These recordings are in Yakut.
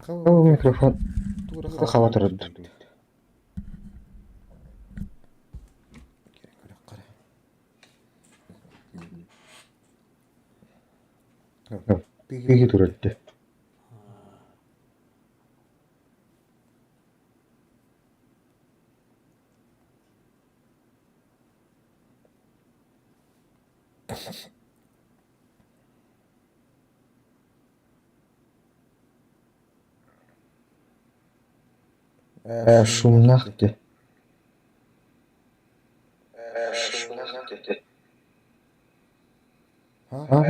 Ол микрофон хаба турар Тыаһыы турар дии Ээ, шумнах дии Оо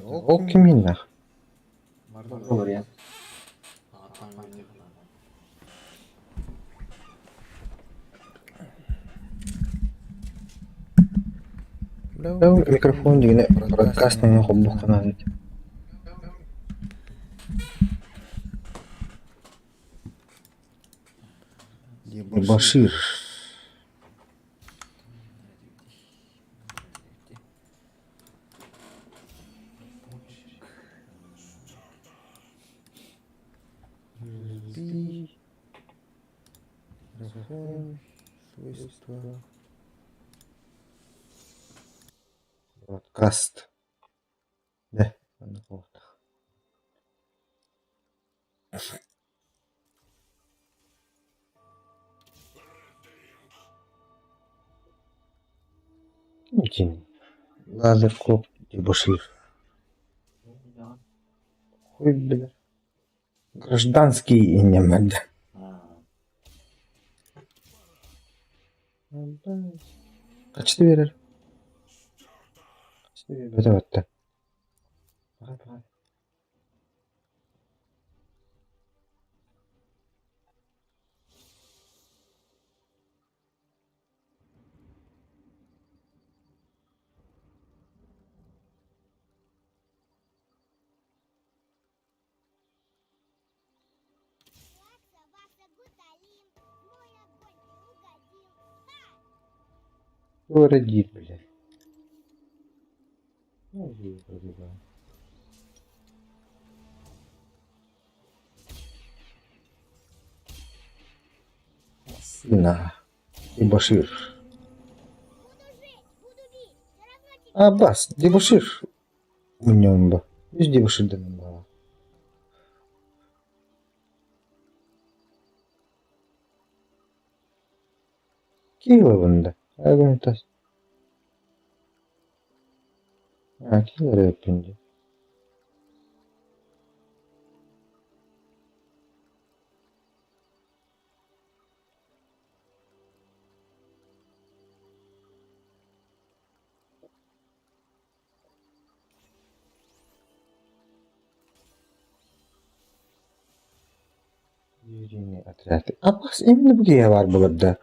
Ол кимииннээх? Микрофон дьиҥинэ бродкаст нөҥүө холбуохха наада этэ. Дебошир. Бродкаст. Дэ, маннык буолуохтаах. Итин Лазарков дебошир. Хуй билэр. Гражданский инньэ Хачты биэрэр. Хачты биэрбэтэ батта. Тугу эрэ диир билэр Массыына дебошир. Аббас, дебошир мунньуҥ Үс дебоширданан баҕа. Киилэбин да, айгынтас. А, киилэр эбиппин дии. Отряд. Аббас именно бу киһи баар буолар да?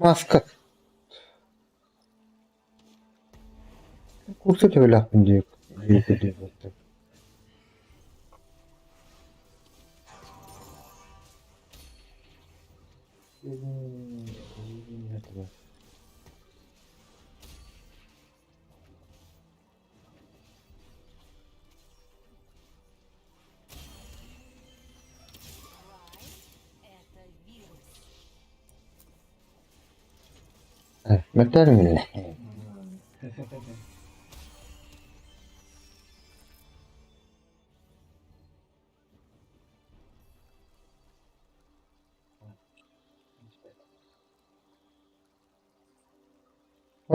Маска. Курса төбөлөөхпүн дии диэбиттэр. Мөлтөөрүҥ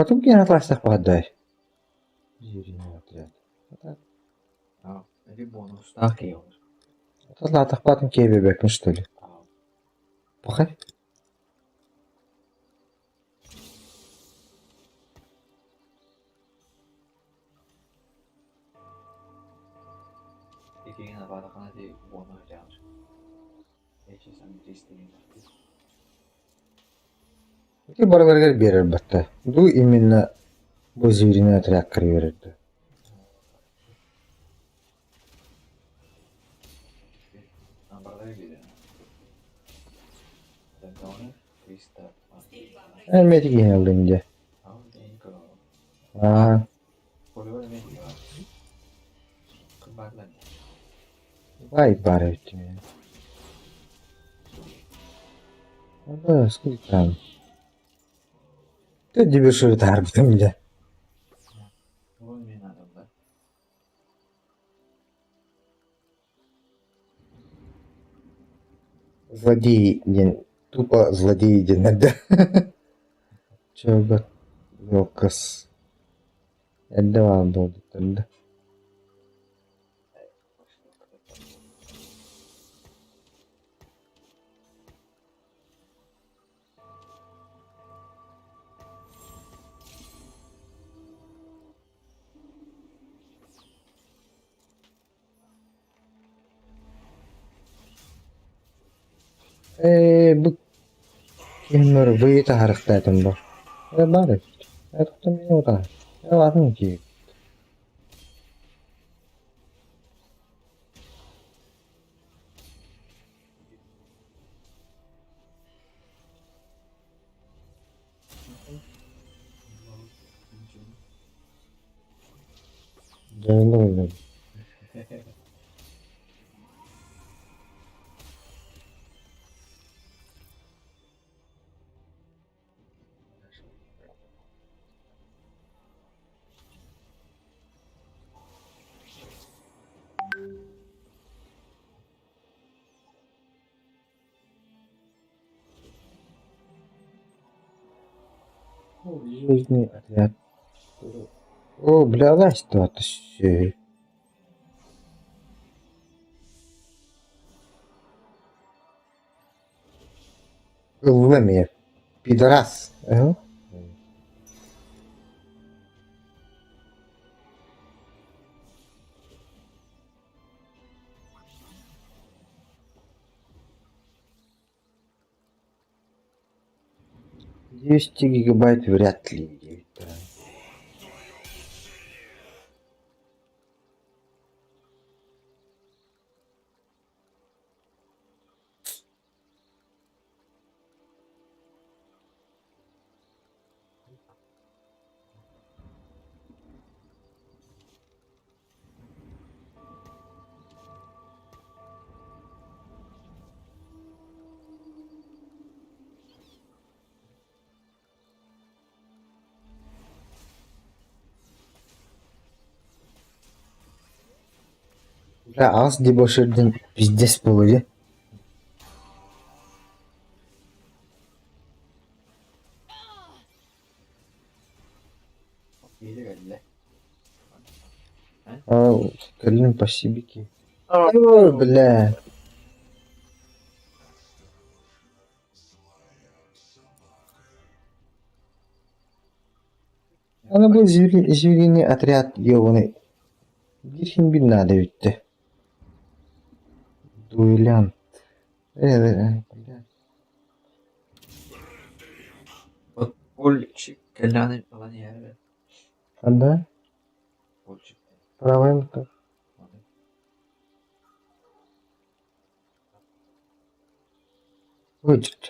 Отум киһи атластах баҕардай. Звериный отряд. Ити бонустаах киһи олор. Атлаатахпатын киэбэбэккин что ли? Пахай. Итигин абаатаххына ити бонус дьаҕар. Ити барыларыгар биэрэр батта. Бу именно бу звериный отрядка биэрэр дуо? Эн ити киһини ыллыҥ дии. Аа. Бай баар эбит дии. Да, сколько там? Ты дебешир таһаарбытым дьэ. Злодей диэн тупо злодей диэн эрдэ. Чөбөт кыс эрдэ баар буолбуттар да. Ээ, бу киһиммэр выйы таһаарыахтаатым бо. Ээ, баар эбит. Ээ, тоттон мин утаа. Ээ, атын киһи. Дьэ, Звездный отряд. О, бля, лазь-то сүөһү. Ылла эмиэ. Пидорас. Э? 200 гигабайт вряд ли диэбиттэрэ. Бля, аҕыс дебоширдын пиздец буолуо дии. Ау, кэллим спасибики. Ой, бля. Аны бу звериный отряд ёбаный биир син биир наада бүттэ. Дуэлянт. Э, бля. Подпольщик кэллэҕинэ ылан иһэр Ханна? Подпольщик. Правым Выйдет.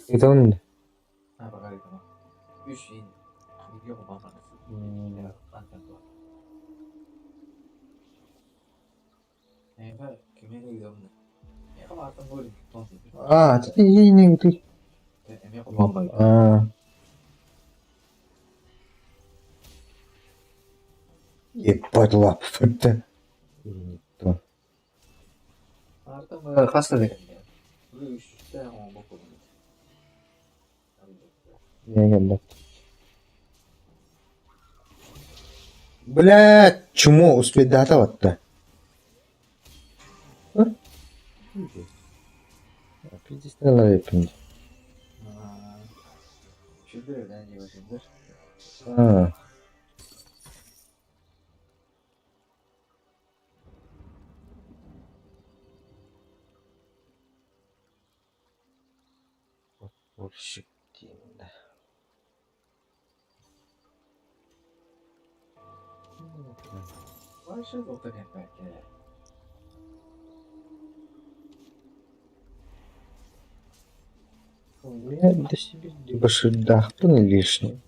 Это он. А, ты не ты. А. Ебать лапы-то. Не то. Я ебать. Блядь, чмо успейдаата батта. Пиздец эппин дии. Сүрдэр эбит дии сүрдэр. Аа. Подпольщик диэн да. Вообще дота кэлбэккэ. Я до себе дебоширдаахпын лишний.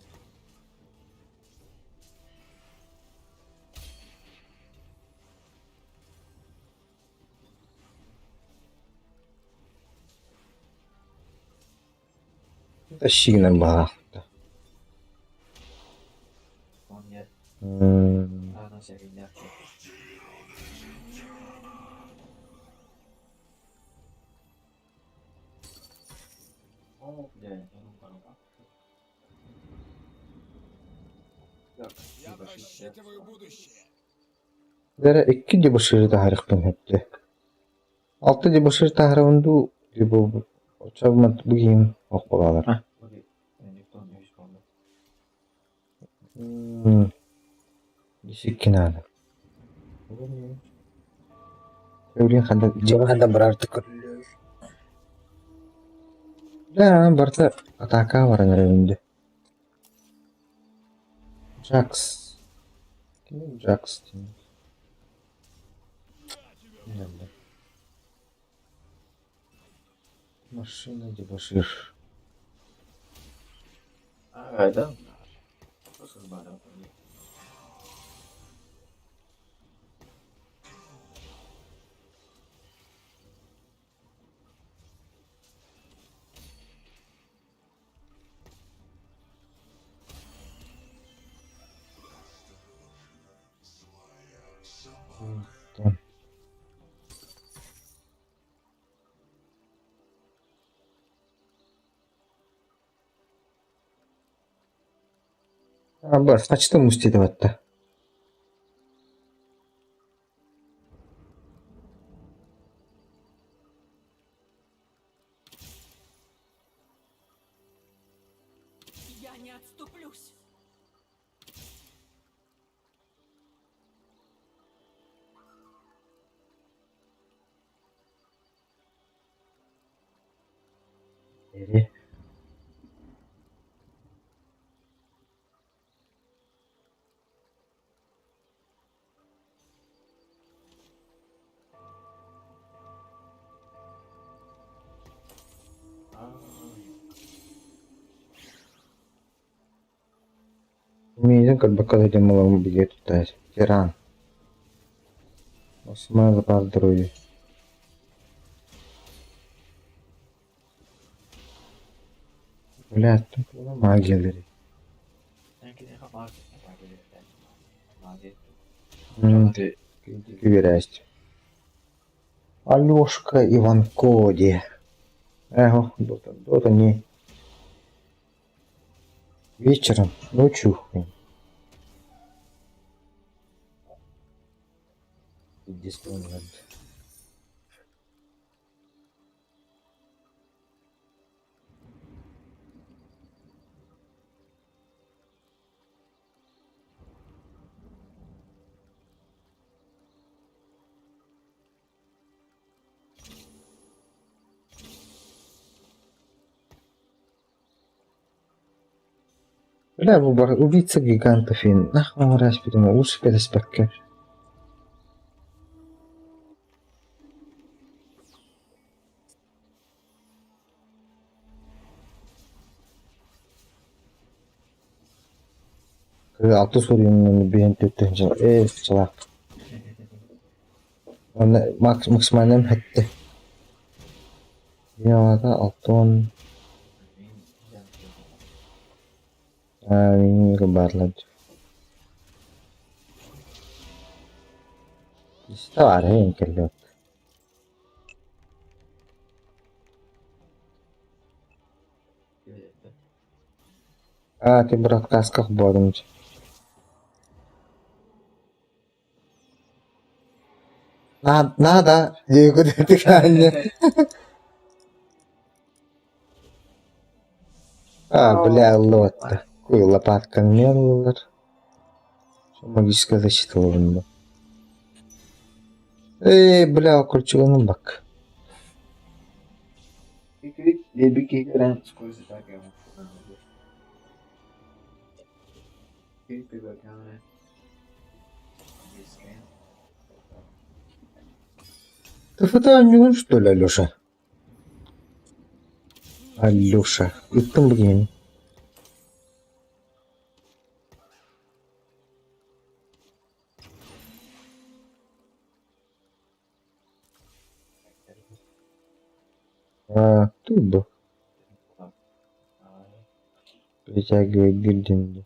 Тащи баҕаахта. Он нет. М, Ана сэгиннэх. О, блядь, ну барба. Так, Я просчитываю будущее. Дэрэ икки дебоширы таһаарыахпын сөптө. Алта дебошир таһаарабын дуу, либо оччоҕо бу киһим ох буолалар. Никто не исполнил. М, Десикки наада. Сөбүлүүн ханна дьиэҕэ ханна барар көрүллүө. Да, барыта атаакаҕа баран эрэбин дии. Джакс. Ким Джакс диэн? Машина дебошир. А, да? Антон. А, бар, хачты мусти деп атта. Я не отступлюсь. Eri. Миигин көрбөккө да дьон билиэ тутта Тиран. Осман запас здоровья. Блядь, тут магия Күүрээсть. Алешка Иванко дии. Эго, дота, дота не. Вечером, ночью. Пиздец, Бля, бу бар убийца гигантов и нахуй мразь придумал, лучше переспекке. Алты суруйун биэн түттүн э чалак. Оны максимальным хэтте. Явата алтон барлар. Бар хейн келлет. А, ты брат касках бодумч. Надо, диэки А, бля, лотта. Куй лопатка меллер. Магическая защита ловында. Эй, бля, кольчуганым бак. Ты фото что ли, Алеша? Алеша, ыттым бүгүн. А, ты бы. Притягивает гильдию.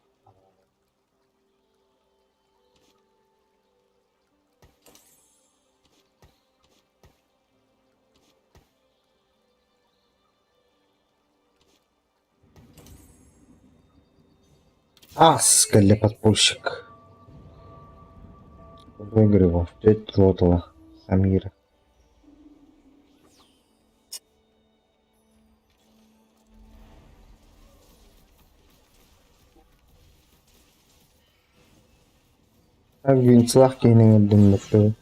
Ас, кэллэ подпольщик. Выигрывал. Тетя Лотала. Самира. Винцлах кейнең дүнмөктө.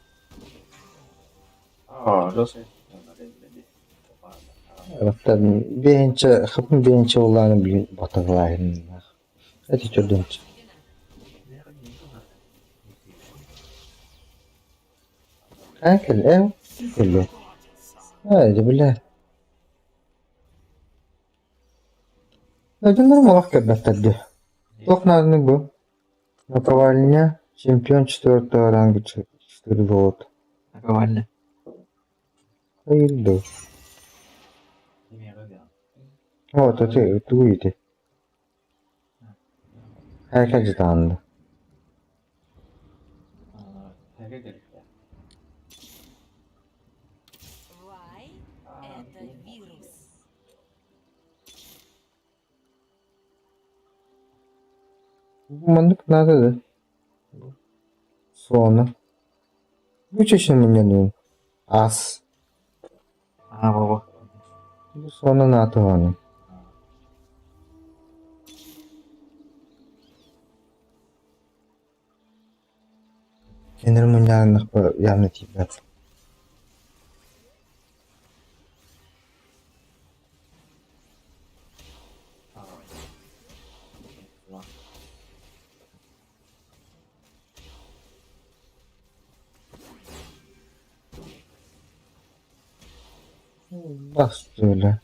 Бэйэнчэ хапын бэйэнчэ улааны билин баталааһыннаах. Эти төрдүнчэ. Кэл э кэллэ. Аа, дьэ бля. Дьоннорум олох кэлбэттэр дии. Туох нааданы бу? Наковальня, чемпион четвертого ранга, четыре золота. Наковальня. Айылды. Вот, это тугу ити. Herkes tanıdı. Вай – это вирус. Маннык надо да. Соны. Бу чечен Ас. А, во. Бу соны натыганы. Кенер муньяаннах явно тиийбэт. Бас öyle.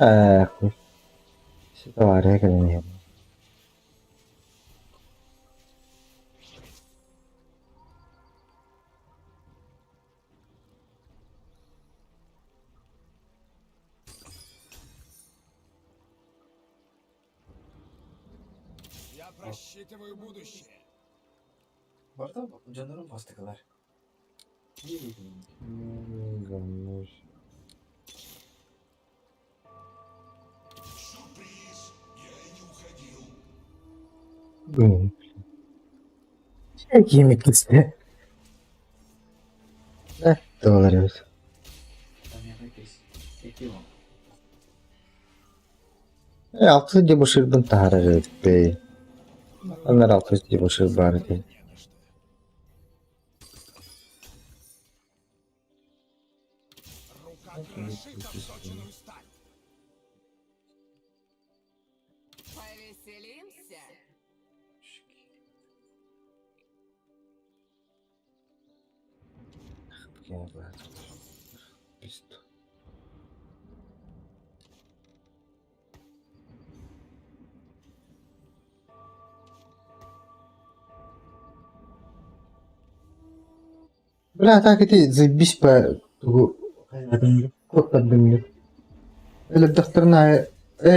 Ee, İşte var ya кэлэн Я просчитываю будущее. Барда дьоннорум бастыкылар. Сюрприз! Я и не уходил. Блин. Кимик кисте. Доллар эбит. Э, алтыс дебоширбын таһаарар эбиппин. Анар алтыс дебошир баар этэ. Не на что. Рука крошит обточенную сталь. Повеселимся? Писту. Бля, так ити заебись по тугу куоттардым. Өлөрдөхтөрүнэ э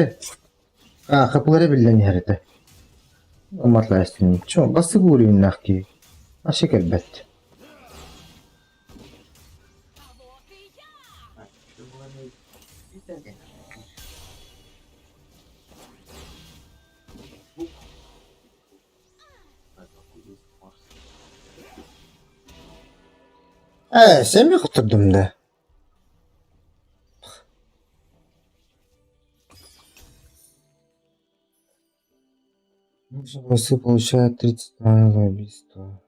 а хапылары биллэн иһэр этэ. Матлаастын. Чо бастык ууруннаах кии. Аша кэлбэт. А вот и я! Сэмми хоттордум да. Лучшие бойцы получают 30 за убийство.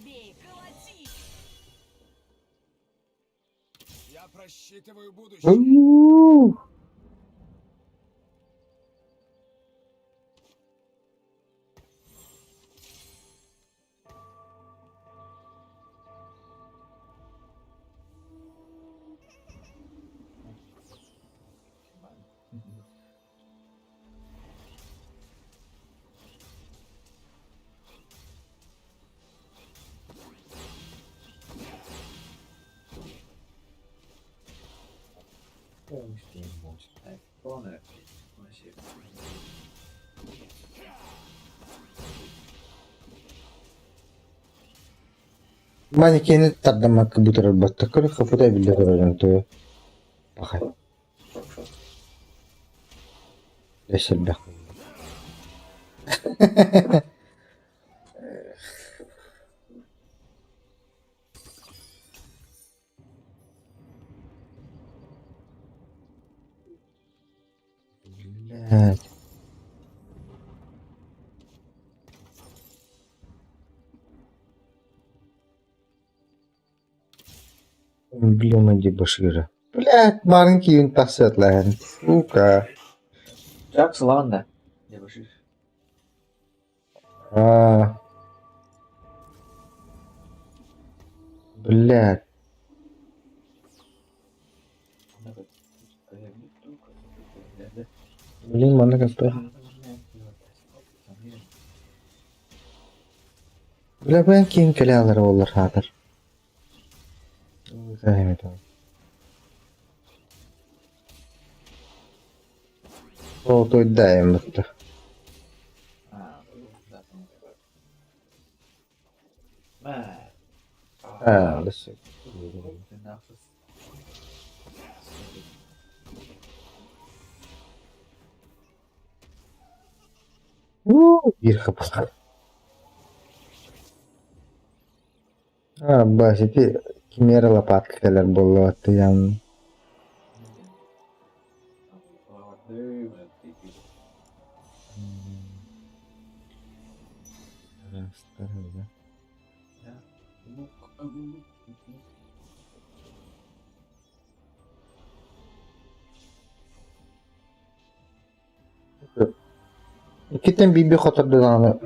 Бей, колоти! Я просчитываю будущее. Уу! Манекени тардамакка бутарбаттаккар хапыта биллэ турарын туйа пахай Өссө Блядь. Эмблема дебошира. Блядь, маленький юн тахсыатлаһын. Сука. Жак ылаҕын да? Дебошир. А. Блядь. Блин, манна көппө. Бля, бэйэн киин кэлэ алар буоллар хаатар. Золотой даем бытта. Аа, лысый. Биир хаппар. Аа, бас ити кимиэрэ лопатка кэлэр буолла тыйан. Иккитэн биир хоторду даҕаны.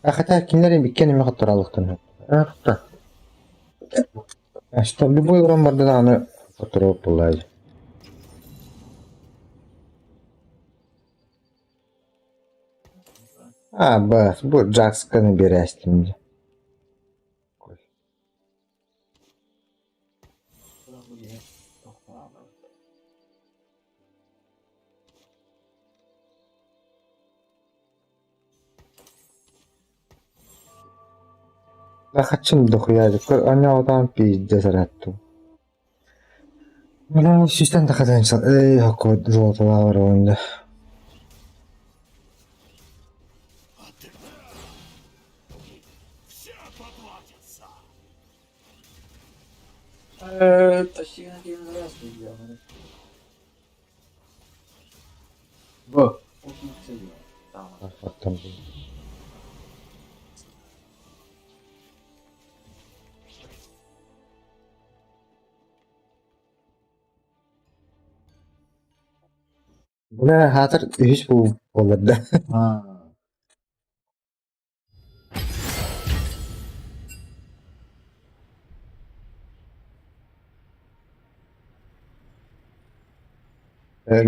А хотя кинилэр иккиэн эмиэ хоттораллахтан. А, что любой урон барда даҕаны хотторуох буоллаа. А, бас, бу Джаксканы биэрээстим дии. Хачым дохуя оонньоотоон пиздец ырааттым. Бля, сүүстэн тахатын эй, хокко золотолаах барабын Все поплатятся. Бу. да. Бля, хаатар үһүс буолар да.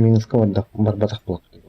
Минуска барбатах буолуох.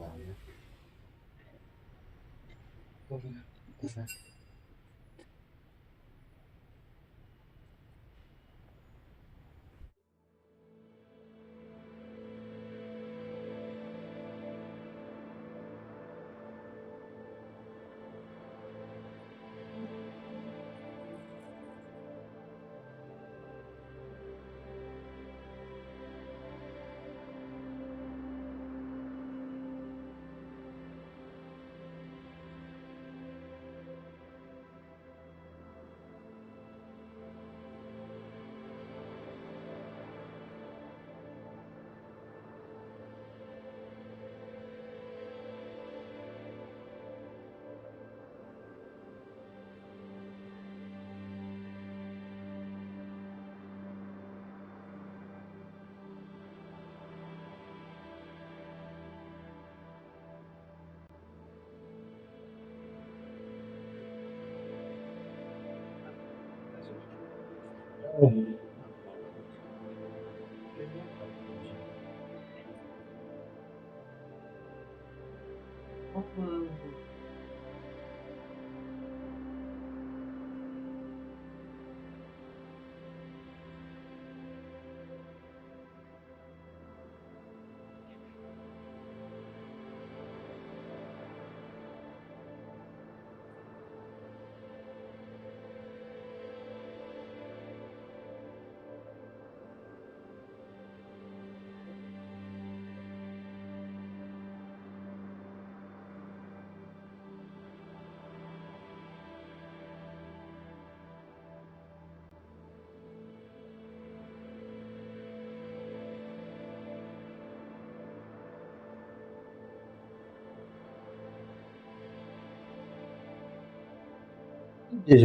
Дьэ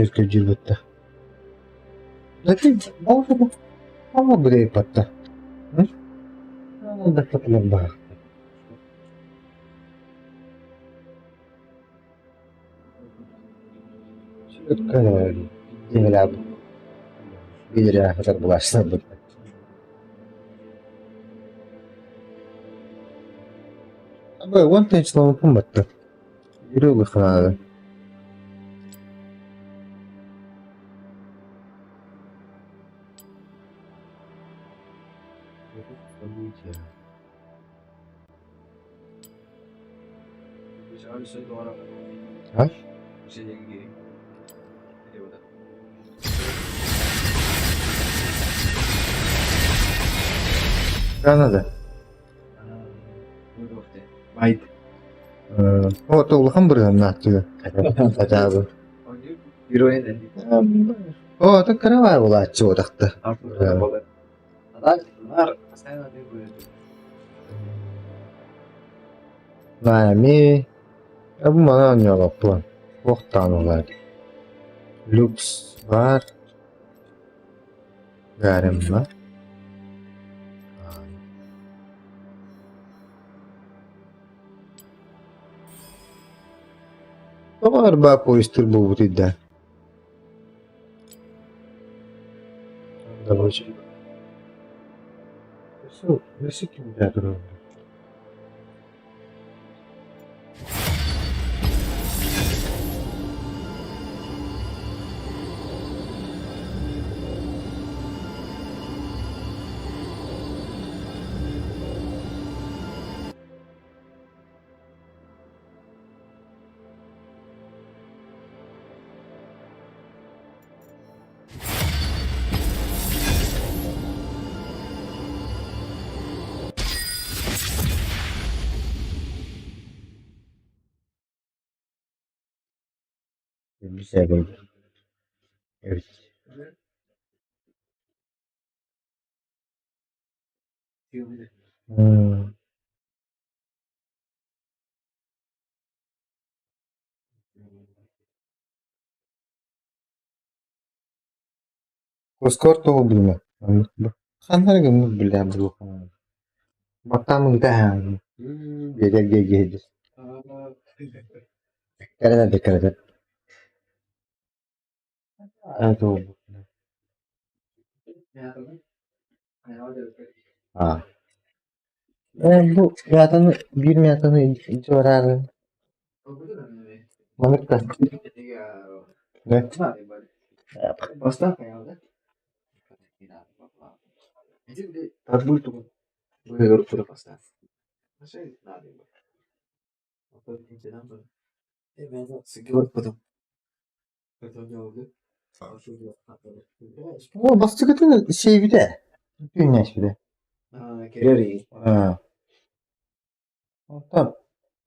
А? Канада. Байт. О, улахан бырыһаннаахтыга. Хотя бы. О, так каравай булааччы отахта. Наами, бу мана оонньообоппун. Туохтаан улаар. Люкс бар. Гаремма. Тоҕо арбаа поезтыыр буолбутуй да? Өссө кимдээ турар? Эбит. Оскор тоҕо билимэ. Ханна эрэ гыммыт билээн буолуохха. Баттаамын таһаан биэрэргэ киһи Кэрэнэ да кэрэтэ. Аа. Бу мятаны биир мятаны илдьэ бараары маннык да Бастакытын сиэбитэ, түүннээспитэ. Аа. Онтон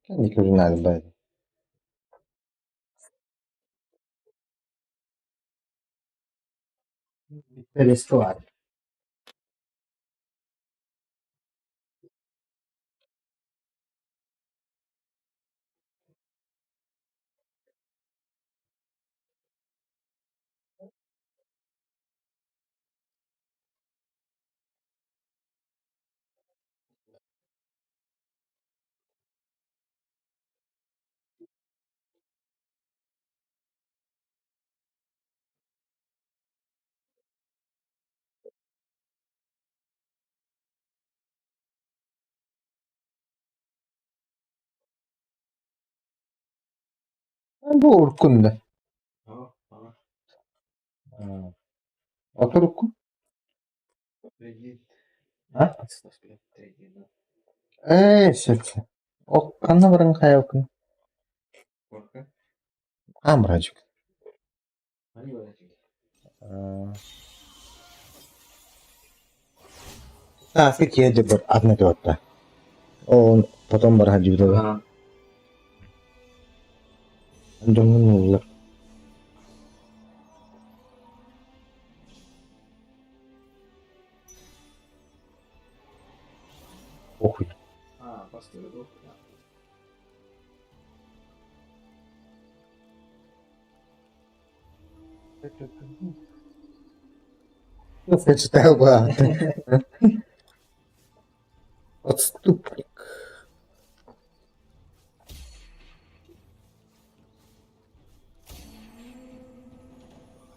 кэнники ужинаабыт Ресторан. Бу уруккун да. Отурукку? А? Ээ, сөп сөп. Ол ханна баран хайалкын? Амражык. Сааскы киэдьэ бар атын этэ Ол потом бара сылдьыбыта Дьоҥҥун ыллар. Похуй. Прочитал бы. Отступник.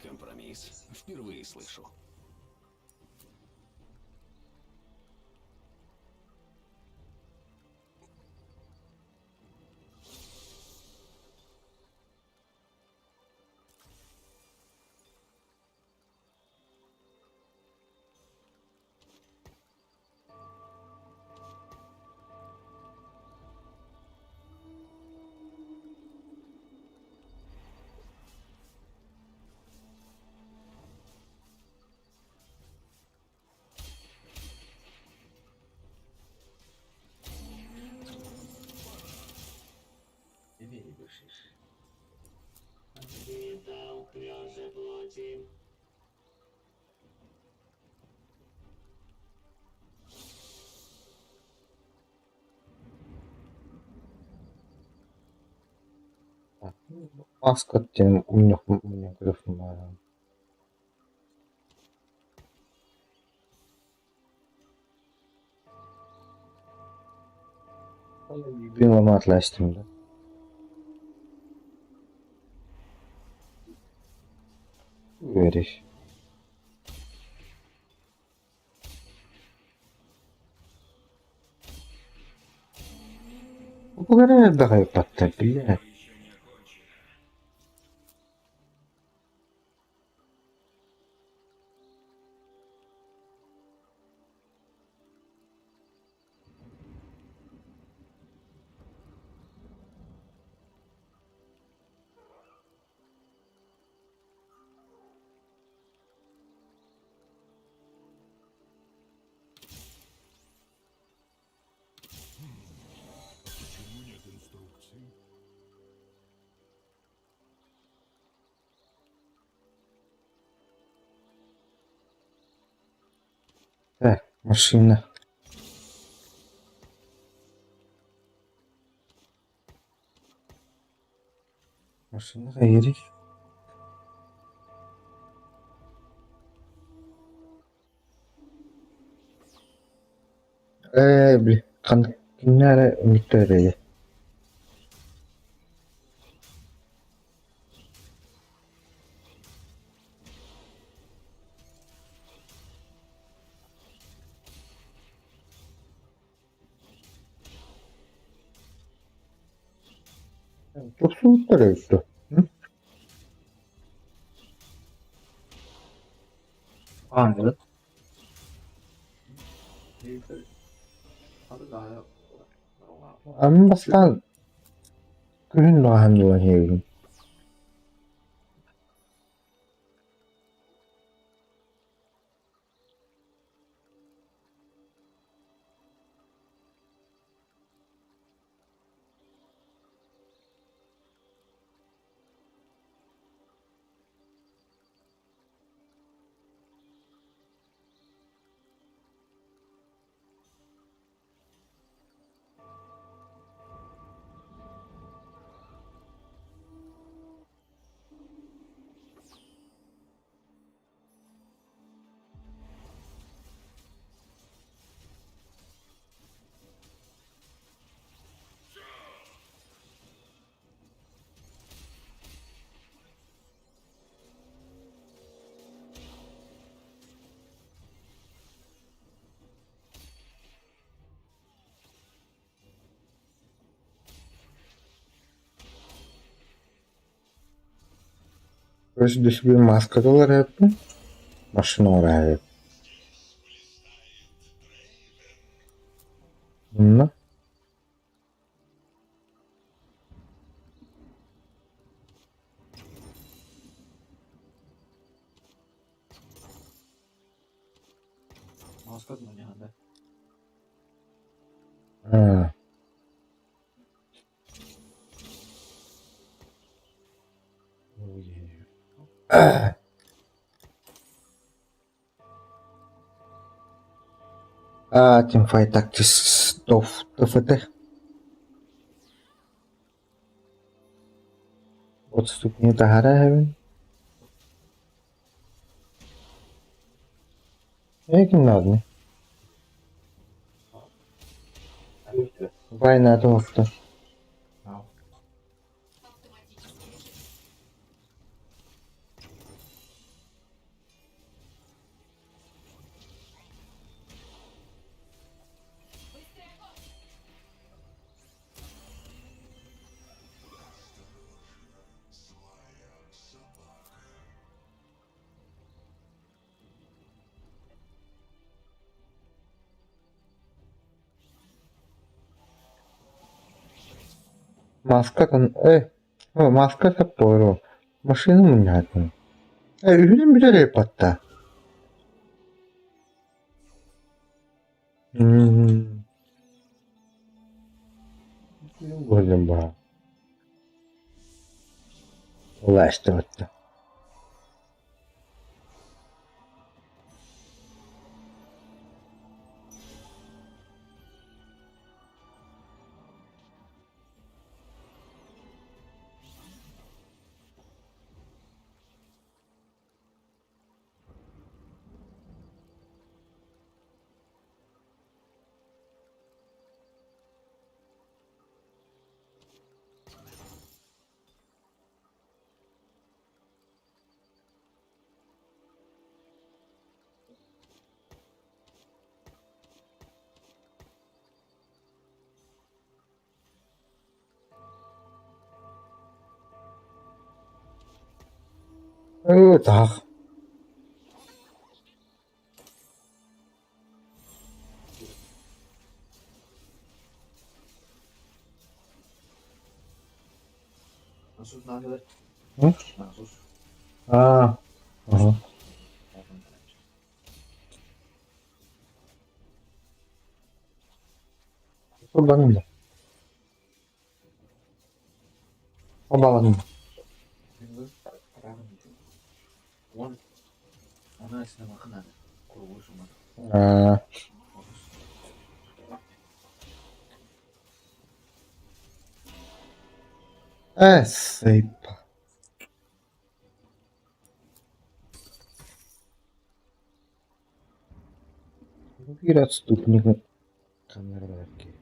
Компромисс. Впервые слышу. Маска диэн мунньах мунньах Ломаат да. Вериш. Бу элбэх бля. Почему нет инструкций? Так, машина. Машина хайырый. Ээ, били, кимнээре үҥүттэрэ Тупсубуттар эбит дуо? Аанньалык. Аны бастаан күһүн баҕаһын булан иһэбин. Өс bir маскалар эппин, машина Ну. Маска да. А. А, Teamfight Tactics TFT. Отступник таһара эһэбин. Эйкин наадны. Война туохта. Маска маска саппору. Машина мунньаатын. Үһүнэн бүтэр эппатта. Баа. Улаастыбытта. Таах. А, ага. Баланна. Баланна. А. Сыпа. Bir отступник. Камерки.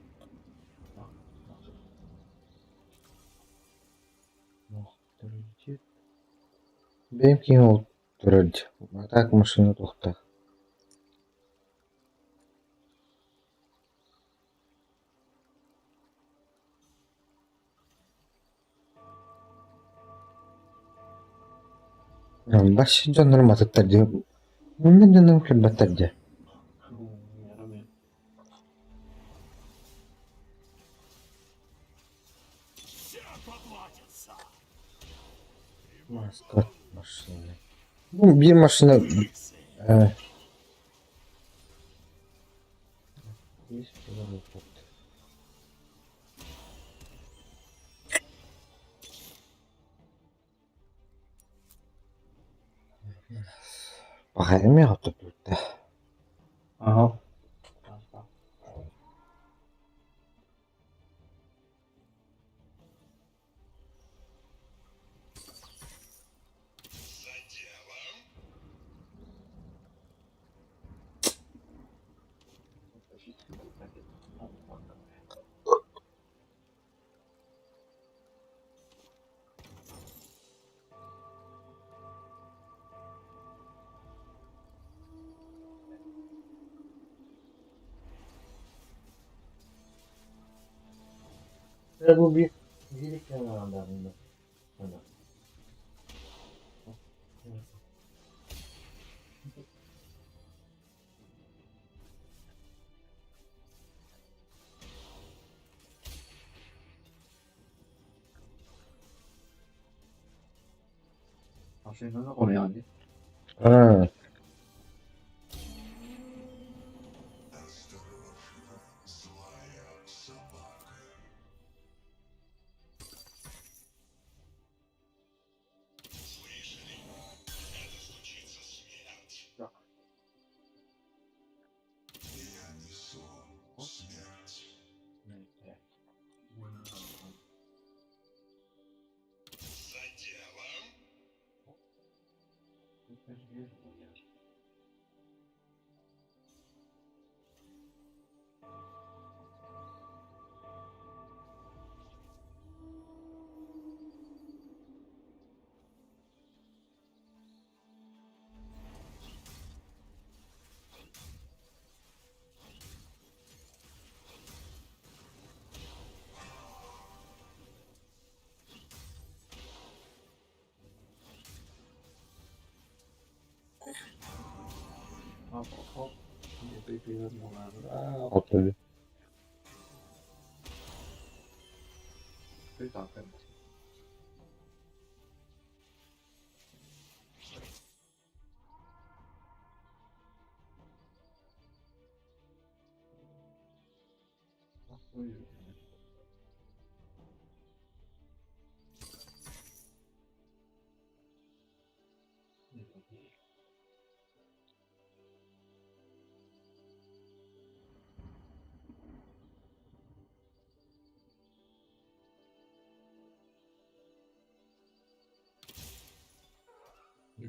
Бэйм киин турар А так машина туохтаах. Бас дьоннорум атыттар дии. Муннан дьоннорум кэлбэттэр дии. Маска машина. Ну, биир машина Пахайми хотоппutta. Ага. Bu bir Аа.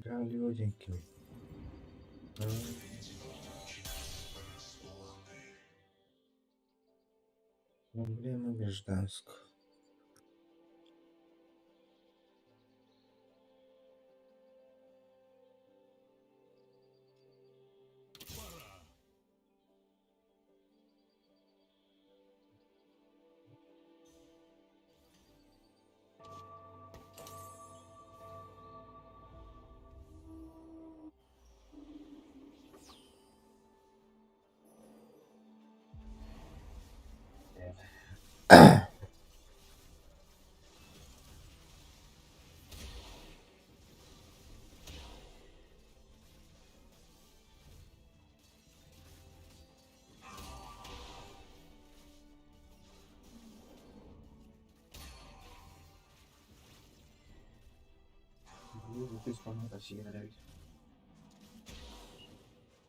Галио диэн кимий? Проблема гражданского.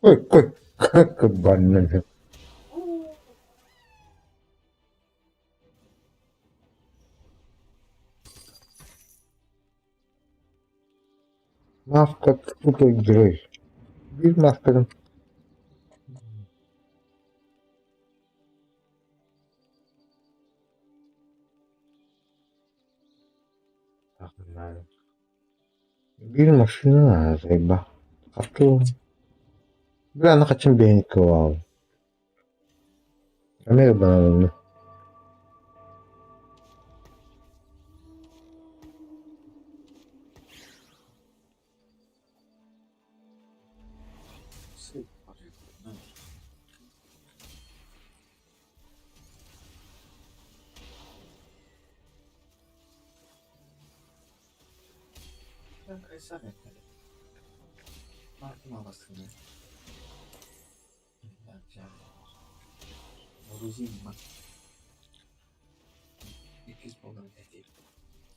Ой, как кабан. Маска супергерой. Биир мааскатын Биир машина заеба. Бля, аны хачым биэһин ылаҕын. Эмиэ ырбанабын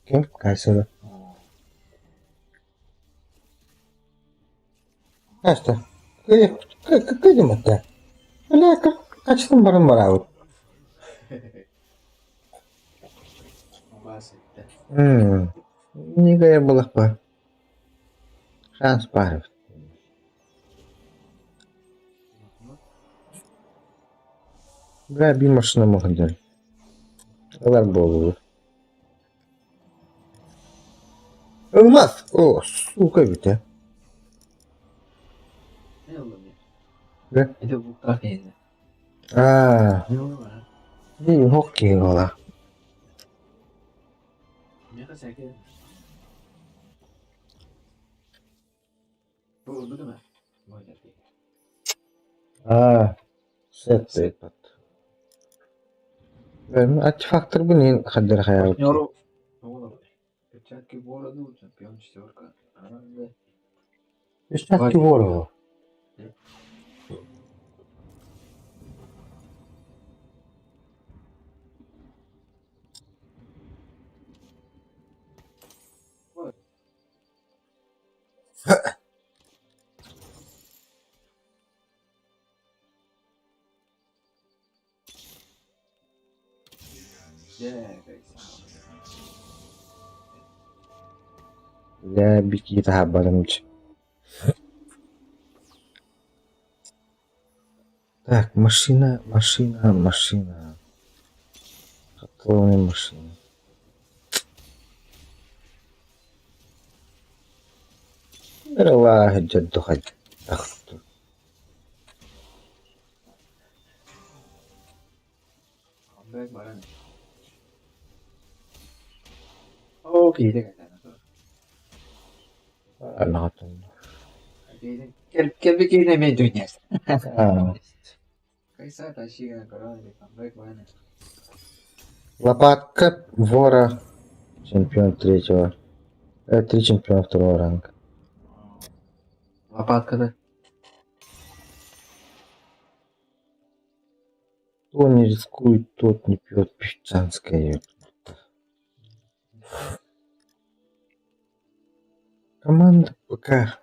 Ким? Кайсыны? Кайста? Кыйдым этэ. Бля, качтым баран бараабыт. Нигая булахпа. Шанс баар эбит. Бля, биир машина муһуннар. Ылар буолуо. Ылмас! О, сука эбит ээ. Аа, хоккей буолла. А, сет Артефактарбын иһин хардары хайаабыт. Перчатки бороду, чемпион четверка. Перчатки ворова. Дьэ, бикии таһаарбатым Так, машина, машина, машина. Котловая машина. Быралаах дьордухайдах Лопатка вора чемпион третьего. Три чемпиона второго ранга. Лопатка, да? Кто не рискует, тот не пьет песчанское. Команда ПК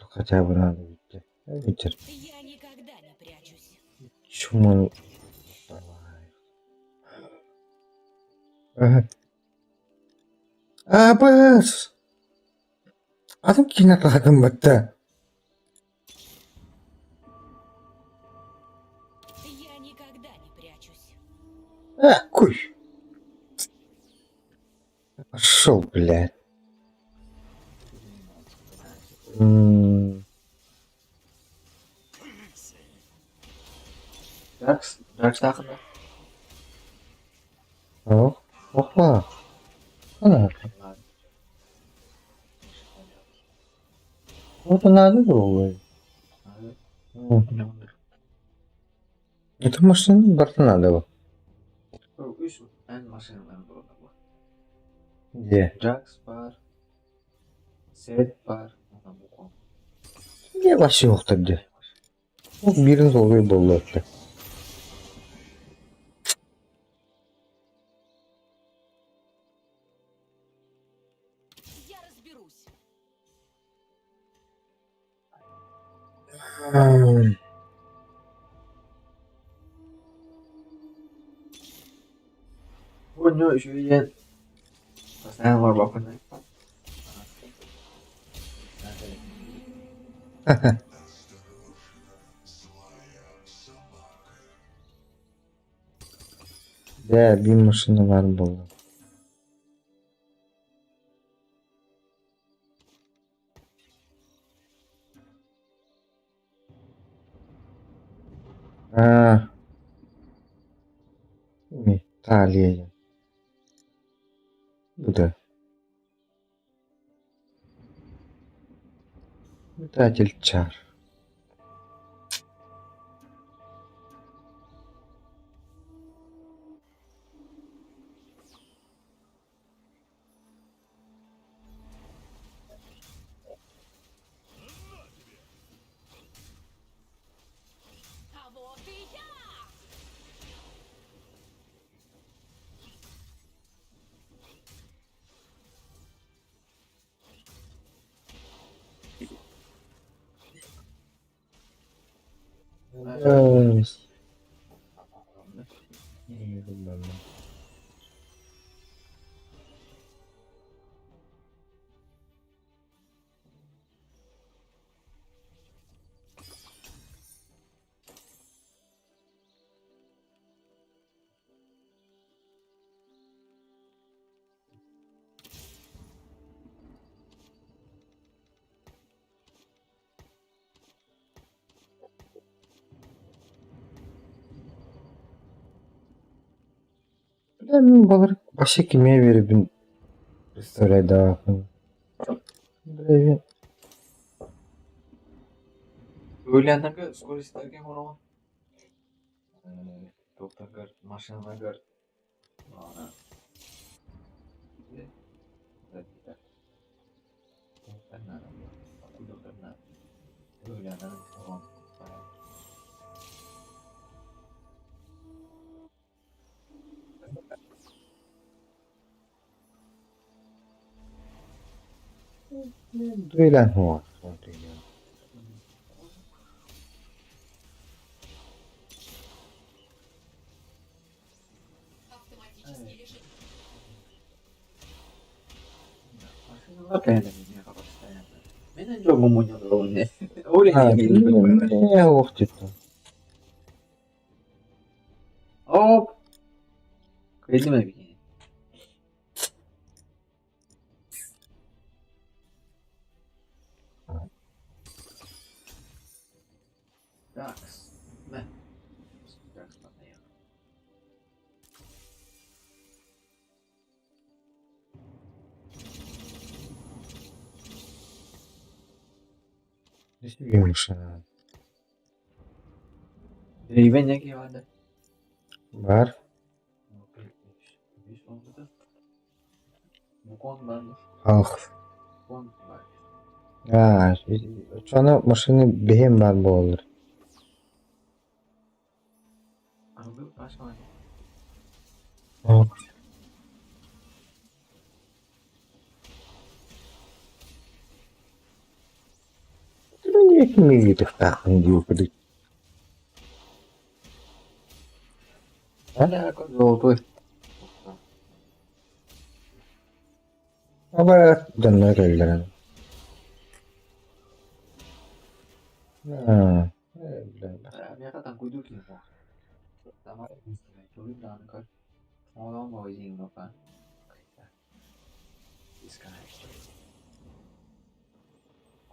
хотя бы надо выйти. Ветер. Я никогда не прячусь. Чему Ага. Абас! Атын киинэ таһатын батта. Я никогда не прячусь. А, куй! Пошел, блядь. М, Drugs, drugs таахына. Ох, опа. Ана. Вот надо было. Это машина барта надо было. Үс эн машиналарын буолла. Где? Drugs бар, сет бар, онан буквам. Не вообще охта где? Бирин солгой болду атты. Я разберусь. Бу үчүгэй постоянно барбаппын. Да, бир машина бар болду. А, Талия. Да. Метатель чар. А вот и я! Эс. Бля, мин балар вообще кимиэ биэрбин представляйдаахпын. Бля, Öğlenlerге скорость тарга оҥороҕун? Туохтаргар, машиналаргар ана Дуйлан хуа. Автоматический режим. Оп! Кыайдым эбит. Так, мэ. Машина. Дрейвен vardı. Бар. Ах. А, чоно машины бэһиэн баар буоллар. Миги дии Золотой. Аба дьоннор кэллэрин. Аа, бля.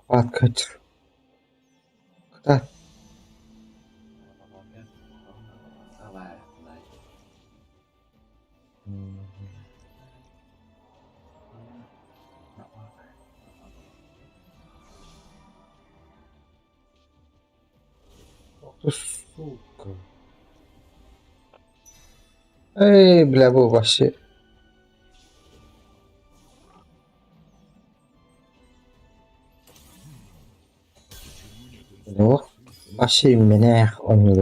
Хват качыр. Кыта. Ох ты, сука. Эй, бля, бу вообще. Ох, вообще менях он не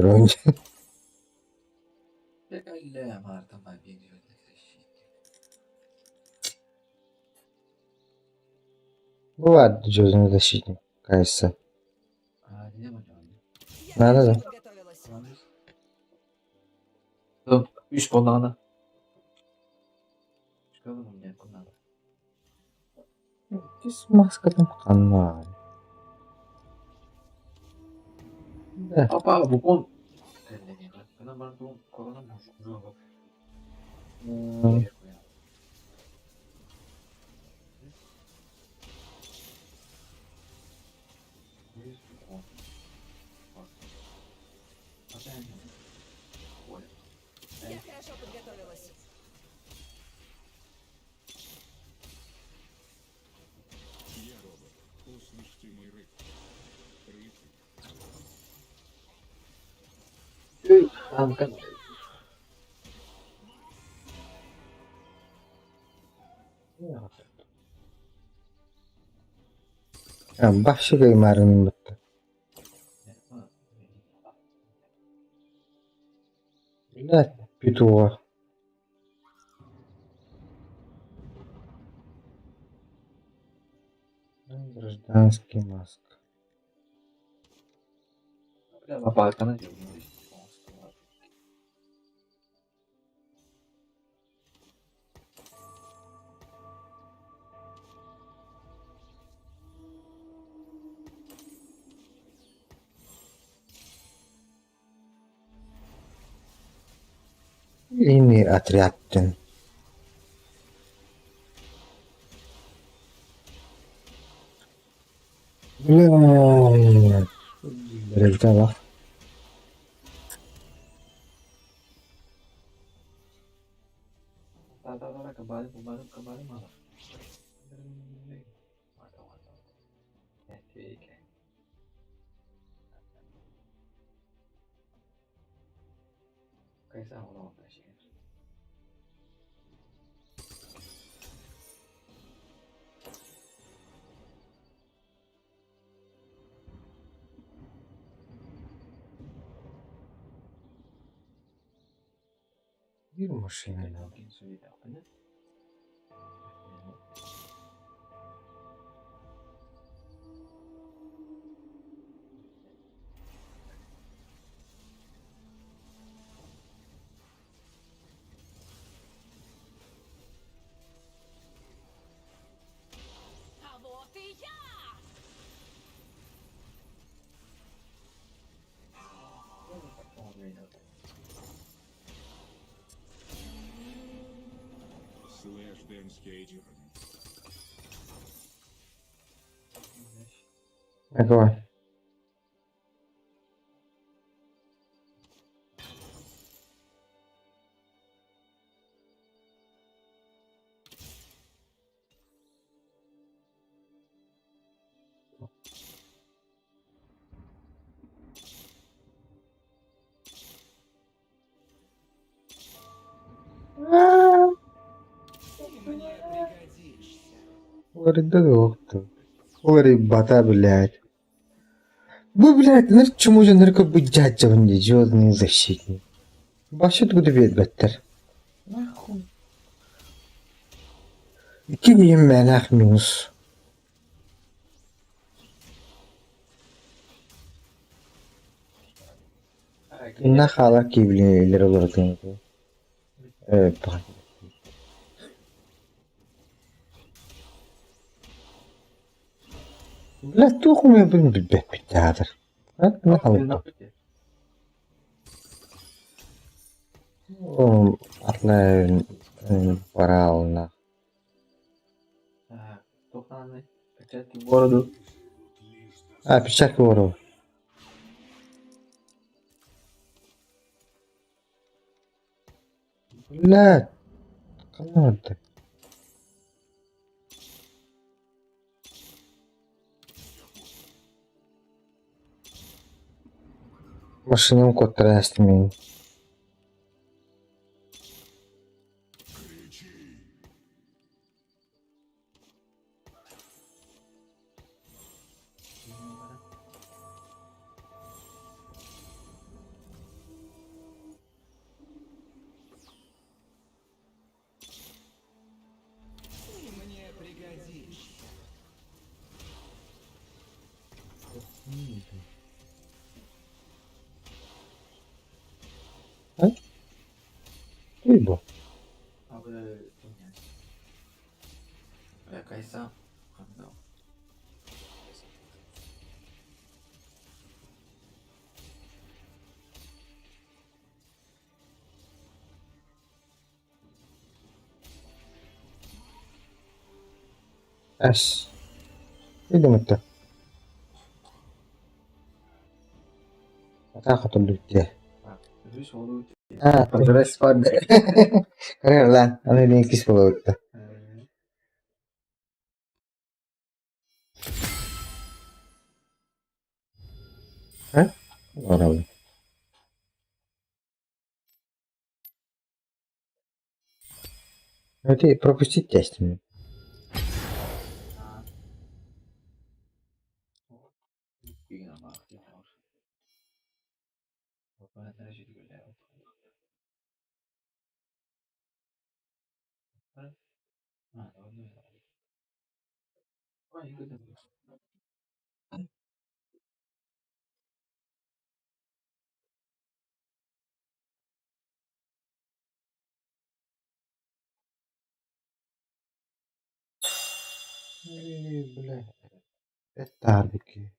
Бывает звездный защитник, кажется. Я Да-да-да. хорошо подготовилась. Үс буоллаҕына. Çıkalım bundan. Иккис маскатын ханна. Да. Апа, букон. Корона Я хорошо подготовилась. Я робот. Услышьте мой рык. Рык. Танка. Бахшы каймарын бытта. Бля, петуха. Гражданский маск. Лопатка. Линий отрядтын. Бля, Рельтала. Кайса оно вообще. Биир машина. А вот и я! Слэш Дэнс Кейджер. Давай. Ты мне пригодишься. Уларыйда Уларыйбата, блядь. Вы, блядь, знаешь, чему же нарко быть дядя, звездный защитник? Вообще откуда беттер? Нахуй. Ики менах минус. Нахала киблилер олордун. Э, Бля, туху мен блин билбэппит театр. Нахала. Атлай барална. Туханы, перчатки в бороду. А, перчатки воров. Бля, канады. Машинам куттаран мин. Ты мне пригодишься. Туйбо. А вы Кайса. Эс. Идем это. Атака туллүттэ. А, прогресс бар. Карелан, аны ленкис болуутта. Э? Барабы. Ну ты пропустить тест. Бля. Это арбики.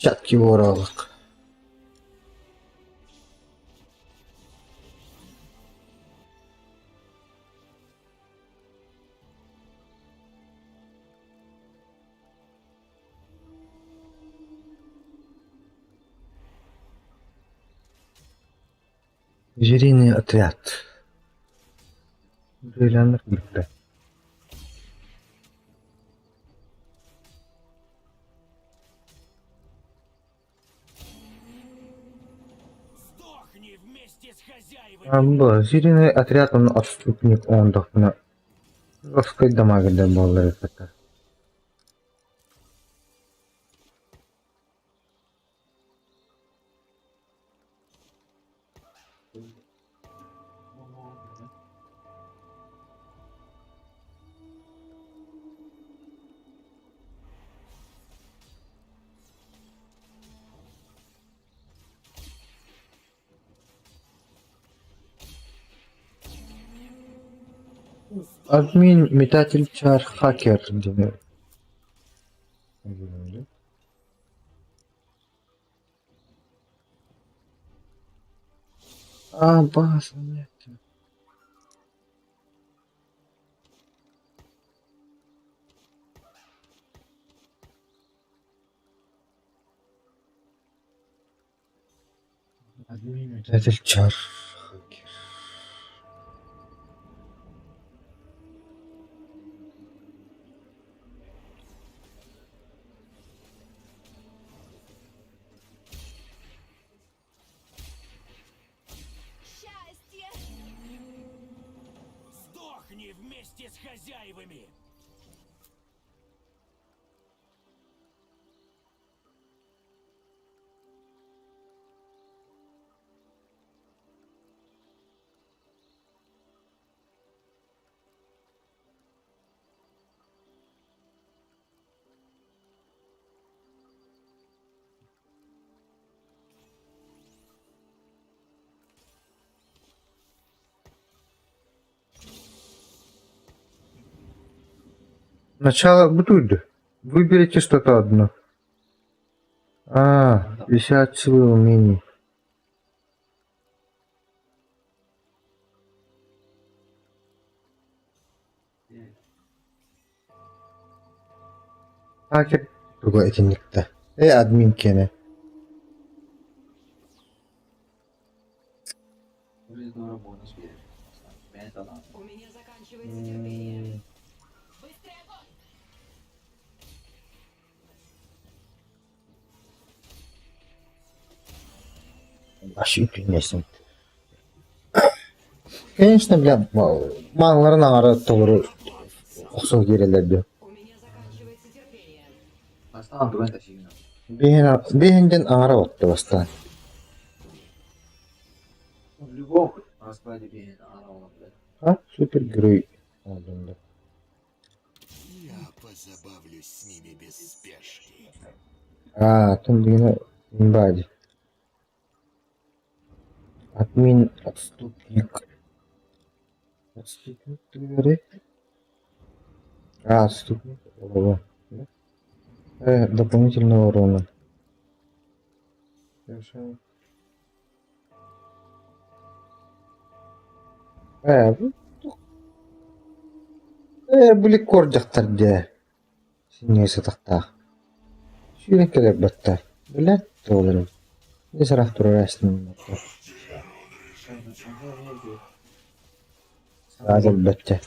Чатки уоралык. Звериный отряд. Дуэляннар бүттэ. Сдохни вместе с хозяевами! Бу звериный отряд он отступник оҥордохпуна Лоской дамагыда буоллар эппэтэ. Админ метатель чар хакер диэн А, база нет. Админ метатель чар хакер. Счастье! Сдохни вместе с хозяевами! Начало будет. Выберите что-то одно. А, висят силы умений. Хакер туга итинниктэ. Э, админ киэнэ. У меня заканчивается терпение. Быстрый огонь! Вообще интересно. Конечно, бля, мааларын аҥара толору охсо киирэллэр дуо? У меня заканчивается терпение. Бастаан туган тасигина. Биэһин аҥара отто бастаан. В любом раскладе бейін ана ола блядь. А, супергерой. Алдым Я позабавлюсь с ними без спешки. А, там дигэнэ имбади. Админ отступник. Отступник говори. А, отступник. Ого. Дополнительного урона. Хорошо. Били куордьахтар дии. Синньигэ сытахтаах. Сүүрэн кэлэр баттар. Билэн туоларым. Дьэ сараах турар астынан Аҕалбачча.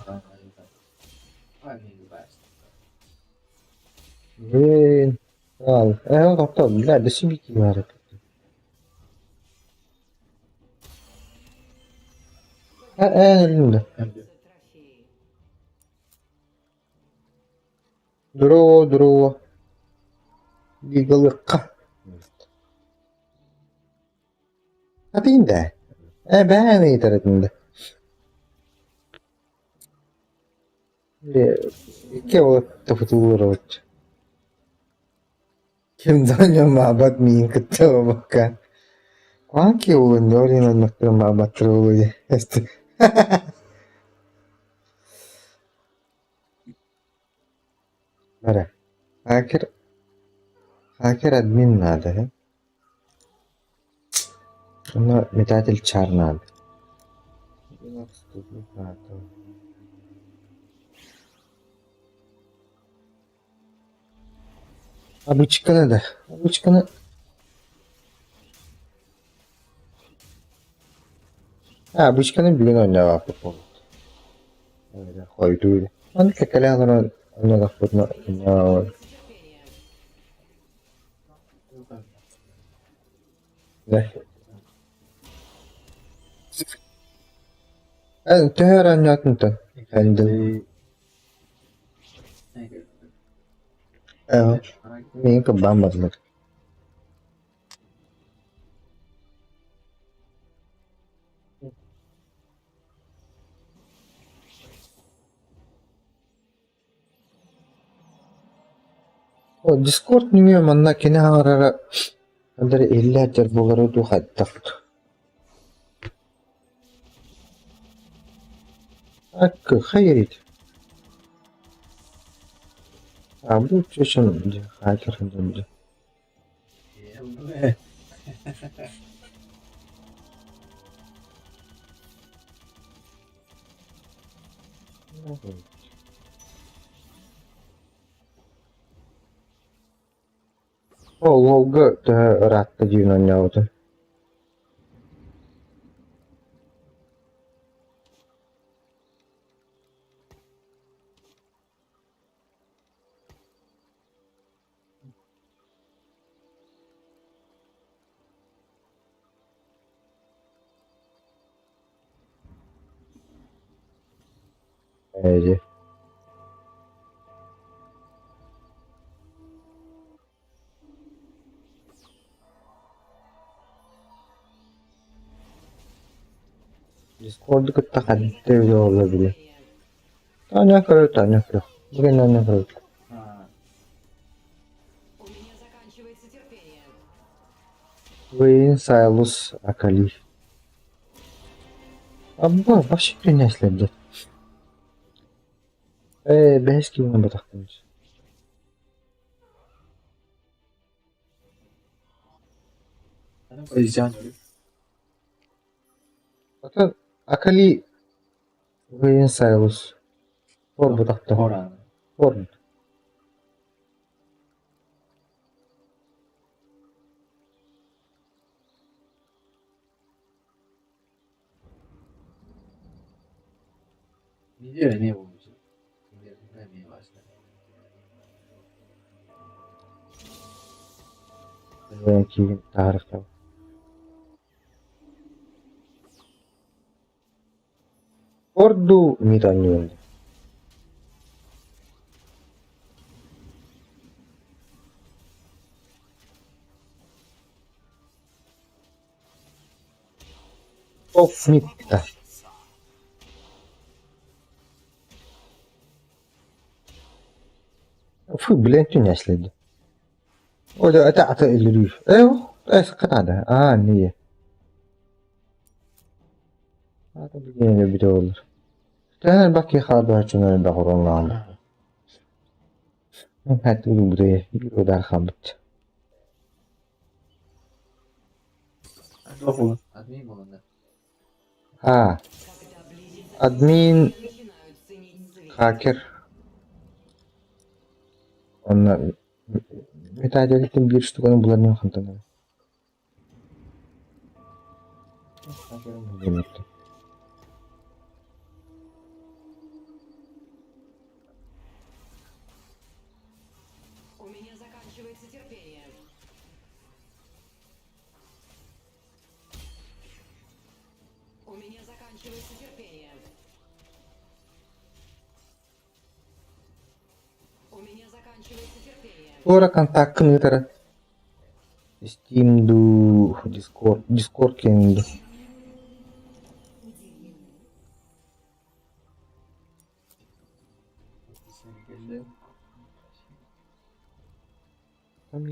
Блин, ал, тоқтоо, бля, да сибики баар Өллүм да. Трофеи. Здорово, здорово. Лигалыкка. Атыйын да. Бээн ыйытар этим да. Икки уол тофутуулар Ким да маабат миин кытта буолбакка. Куһаҕан киһи буолуон ол иһин оннуктары маабаттара буолуо дии. Бара. Хакер. Хакер админ надо, э? Онно метатель чар надо. Обычканы да. Обычканы. А, обычканы бүгүн оонньообоппут буолбут. Хойдуу. Аны кэккэлээн олорон оонньоотохпутуна У меня заканчивается терпение. Төһө өр оонньоотун Эндel. Мин кыбаан бардылар. О, Discord нөҥүө манна кини хаҥарара ханна иһиллээччэр буолара дуу хайдах Акы хайырит. А бу чечен хакер дьэ. Ол лолга төһө ыраатта диэн оонньообутун. Ээ Discord'u кытта ханнык үлэ буолла били. Таня көрө, Таня көрө. Бүгүн Таня көрө. У меня заканчивается терпение. Вейн Сайлус Акали. Абба, вообще принесли, Ээ, бэһис киһини батахтым. Оттон Акали Вейн Сайлус Фор бутахта. Фор. Киин таарыктав. Орду мид оонньуун. Топ мид да. Фу, блин, түнәследи. О, да, это ата илрив. Эу, эс канада. А, не. Ата билген бит olur. Тәнәр бак яхалар чунар да хоронлан. Хәтта бу удар хамбыт. А, админ хакер. Онна метаделиктин бир штуканы булар нем хантана. У меня заканчивается терпение. У меня заканчивается терпение. У меня заканчивается терпение. Ора контактын ытара. Steam ду Discord, Discord кенди. Там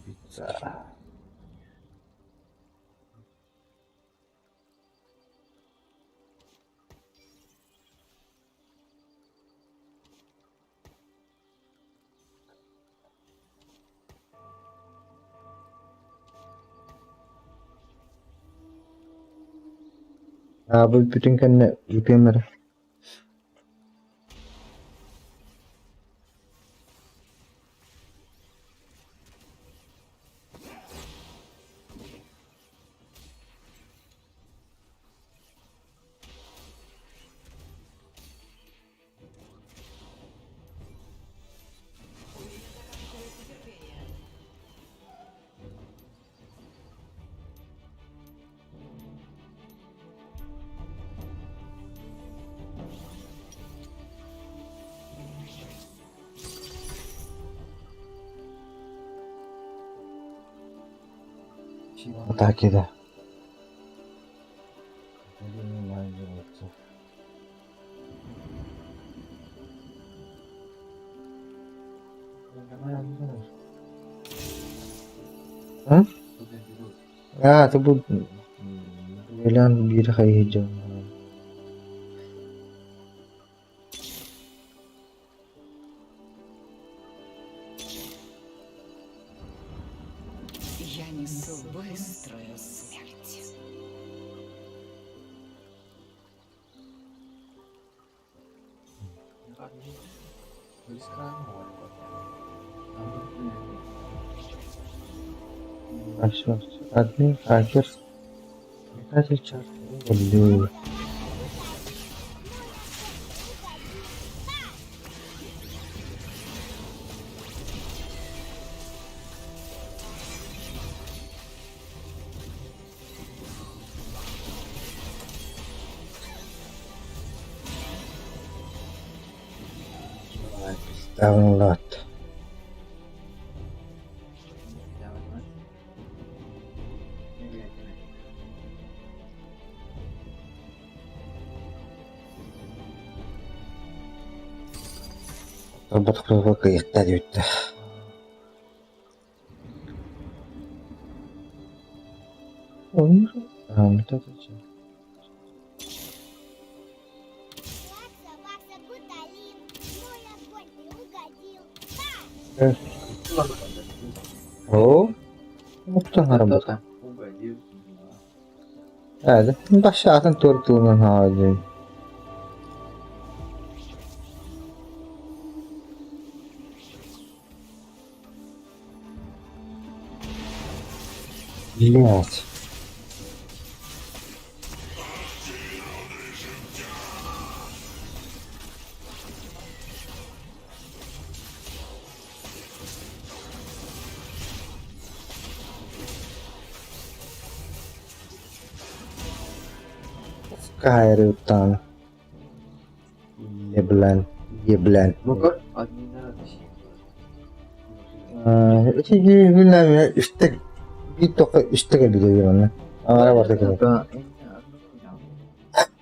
Пицца. Аабы бүтүн кэннэ ыытыам эрэ. У меня заканчивается терпение. Атаки да. М? Аа, это бу Елен биир хайыы дьон. Я несу быструю смерть. Админ, хакер, метатель чар. Блин. Download. Робот кыйыкта диэбиттэр. Плакса, Вакса, Гуталин, мой огонь ты угодил. Оо, оттон робот. Ээ, башатын тур тылынан хаалдым. Блять. Кайрютан. Еблан. Еблан. Ити үстэ биир тоқо үстэ кэлбит манна. Аҥара барда кэлэр.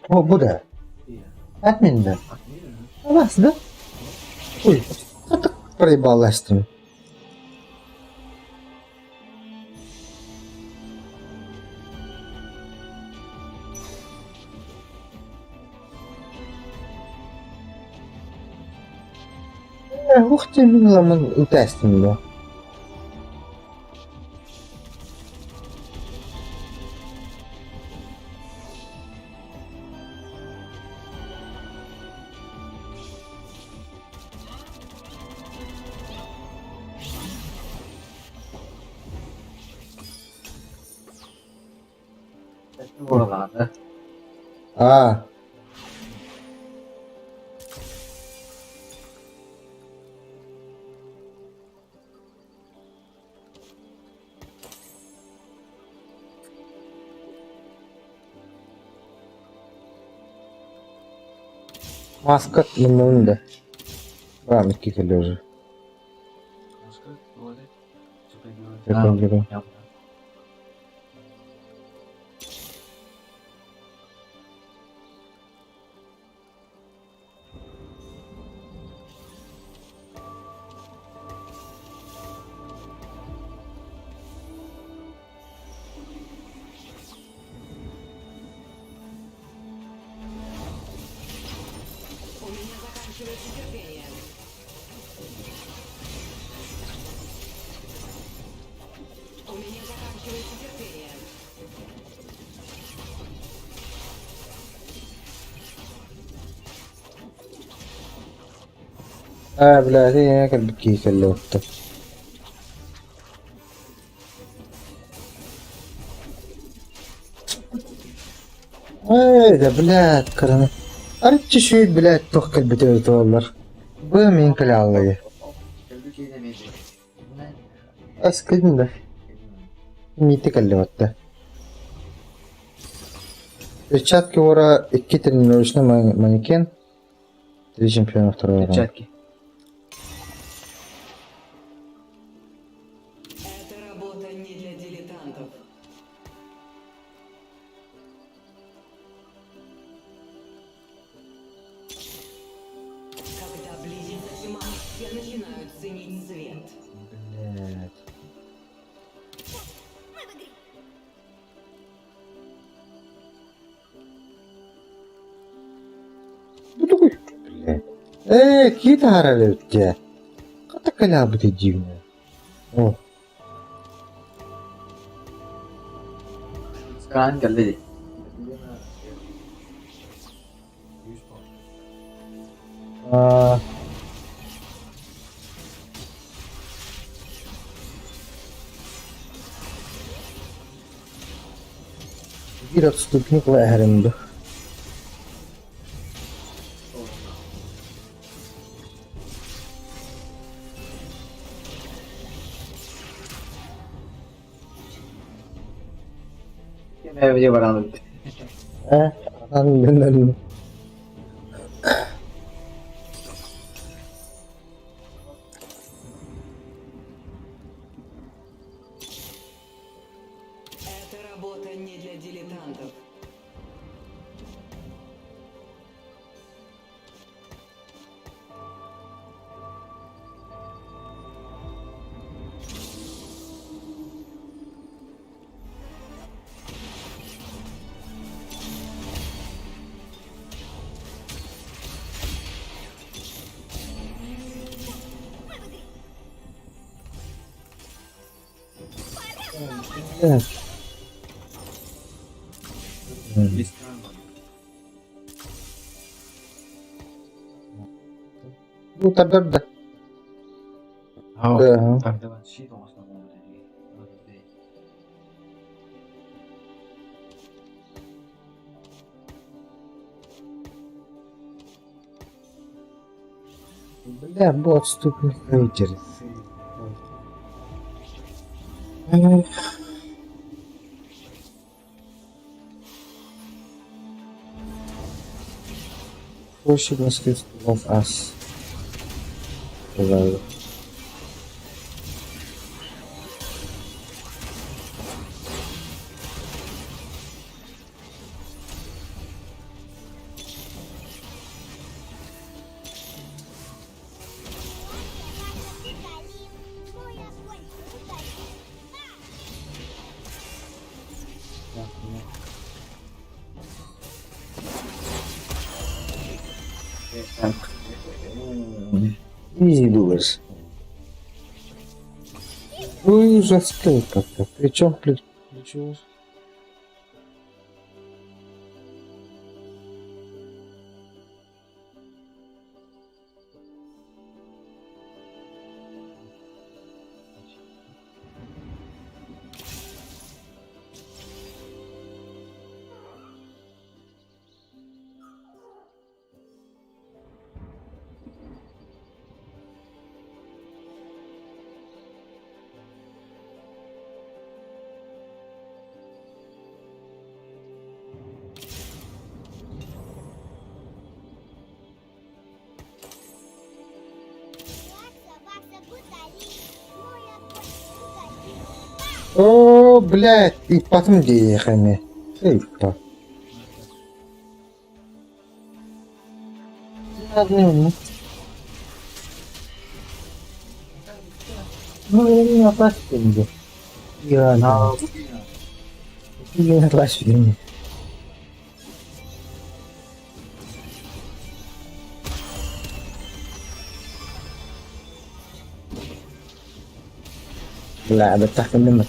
О, бу да. Админ да. Бас да? Ой, а так проебалась ты. Ух ты, мин ытастым да. А. Маска да. Рамки уже. Секунду. У меня заканчивается терпение. У меня заканчивается терпение. Аа, блядь, ийэ кэлбит киһи кэллэ оттон. Эй, да, блядь, кыраны. Арыччы шүй, блядь, туох кэлбитэ эбитэ буоллар. Бу мин кэлэ Аскын да. Миитэ кэллибэттэ. Перчатки вора икки тренировочный манекен, три чемпиона второго ранга. Перчатки. Эта работа не для дилетантов. Когда близится тьма, я начинаю ценить свет. Блядь. Мы в игре. Бу тугуй? Блядь. Ээ, кии таһаарар эбит дии. Хата кэлээбит дьиҥэ. О, Скан кэллэ дии. аа, биир отступник эһэрин дуу. Ким баран эбит. Ээ, аны Эта работа не для дилетантов. Бу тардар да. Да. Бля, бу отступник рейдер. Worship must of us. Well, Утолим. Мой огонь ты угодил. Easy doers. Вы жестко как-то. Причем плечо. Вакса, Вакса, гуталин. Мой огонь ты угодил. О, блядь, и потом деяхами. Эй, па. Ну, я не опасен. Я на... Я не опасен. Бля, баттах кэллим.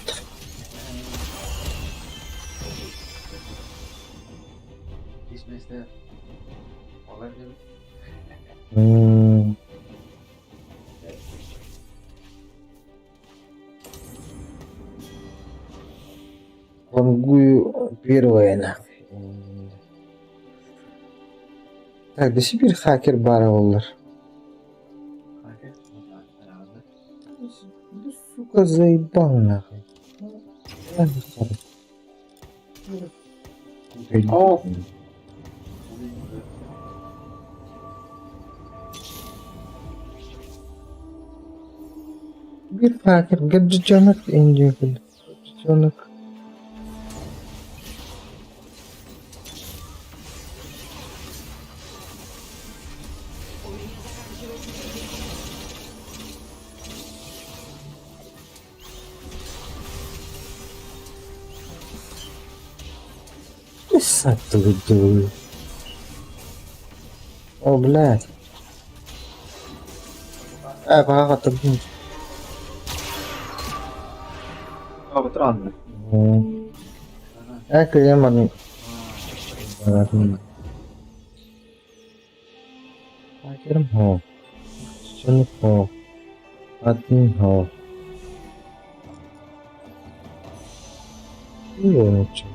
Первое нахуй. Так, до сих пор хакер баар буоллар. Сука, заебал нахуй. О! Биир хакер гаджетенок индивид. Гаджетенок. Писать делаю. О, блядь. Э, пока тут. Странно. Э, кыйаман. Хакерым хо. Чын хо. Атын хо. Йончу.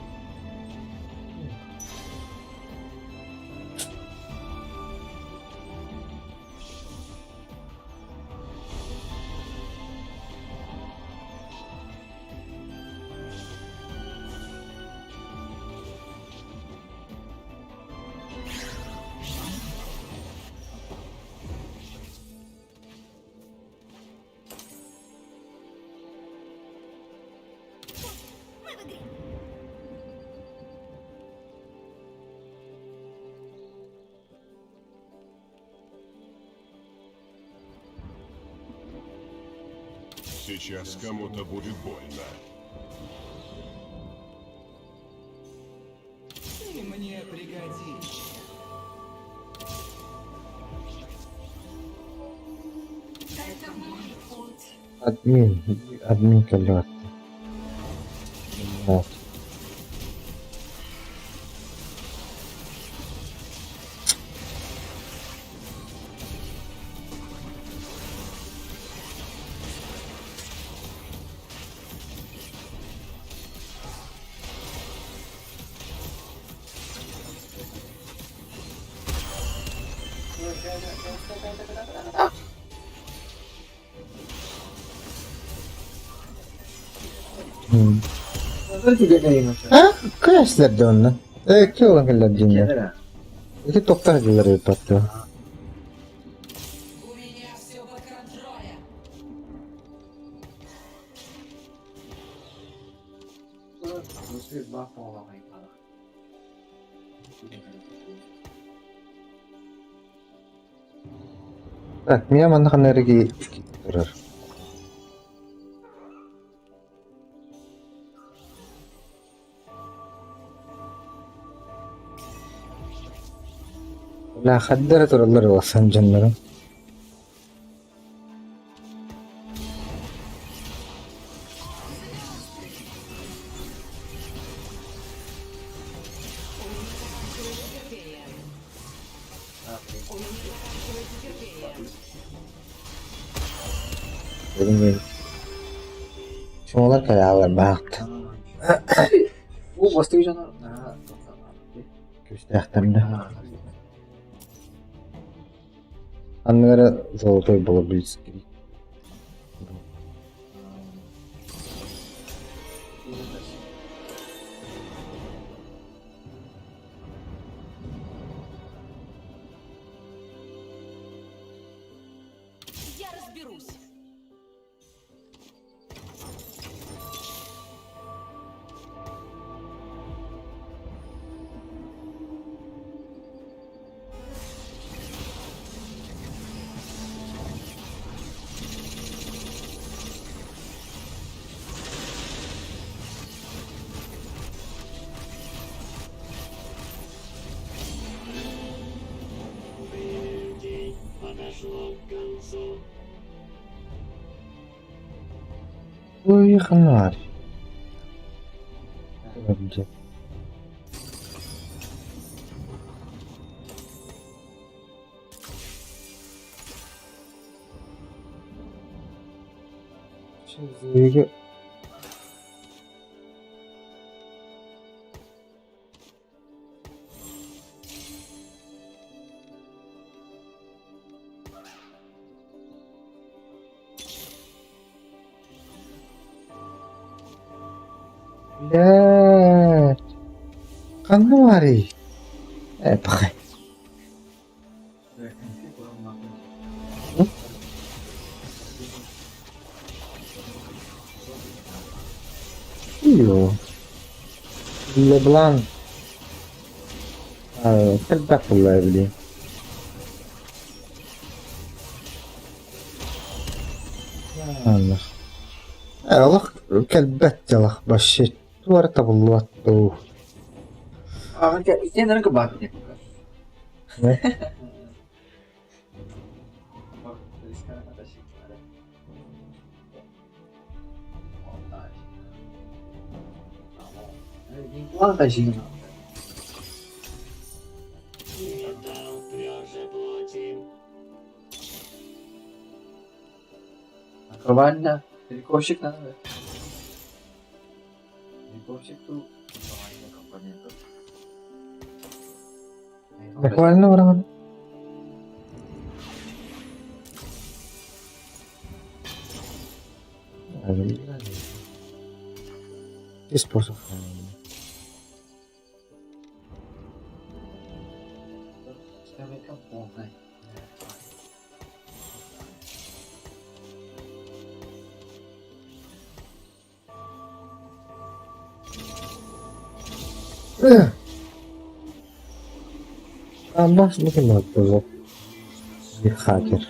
Мы в игре. Сейчас кому-то будет больно. Ты мне пригодишься. Это мой путь. Админ. Админ кэллэҕэ. Вот. А? Кэслер донна. Э, киолан кэллэр диннер. Ити тохтар дилер ыппаттыы. У меня все под контролем. Так, меня манна ханарыги турар. Ла хаддара тураллар улахан дьоннорум. Bilmiyorum. Şunlar kayağlar baktı. Бу бастыгы жана. Күстээхтэрдэ. Анныгара золотой балабильский. Я разберусь. Ой, ханар. Где? Блядь. Ханна баарый? Э, пахай. Io. LeBlanc. Элбэх буолла били. Олох кэлбэт дьалах вообще туора табыллыбат дуу. Итиэннэрин кыбаатын Наковальня. Перековщик надо. Перековщик тут. Компонентов. Наковальня бараҕын? И способ. Амбас Хакер.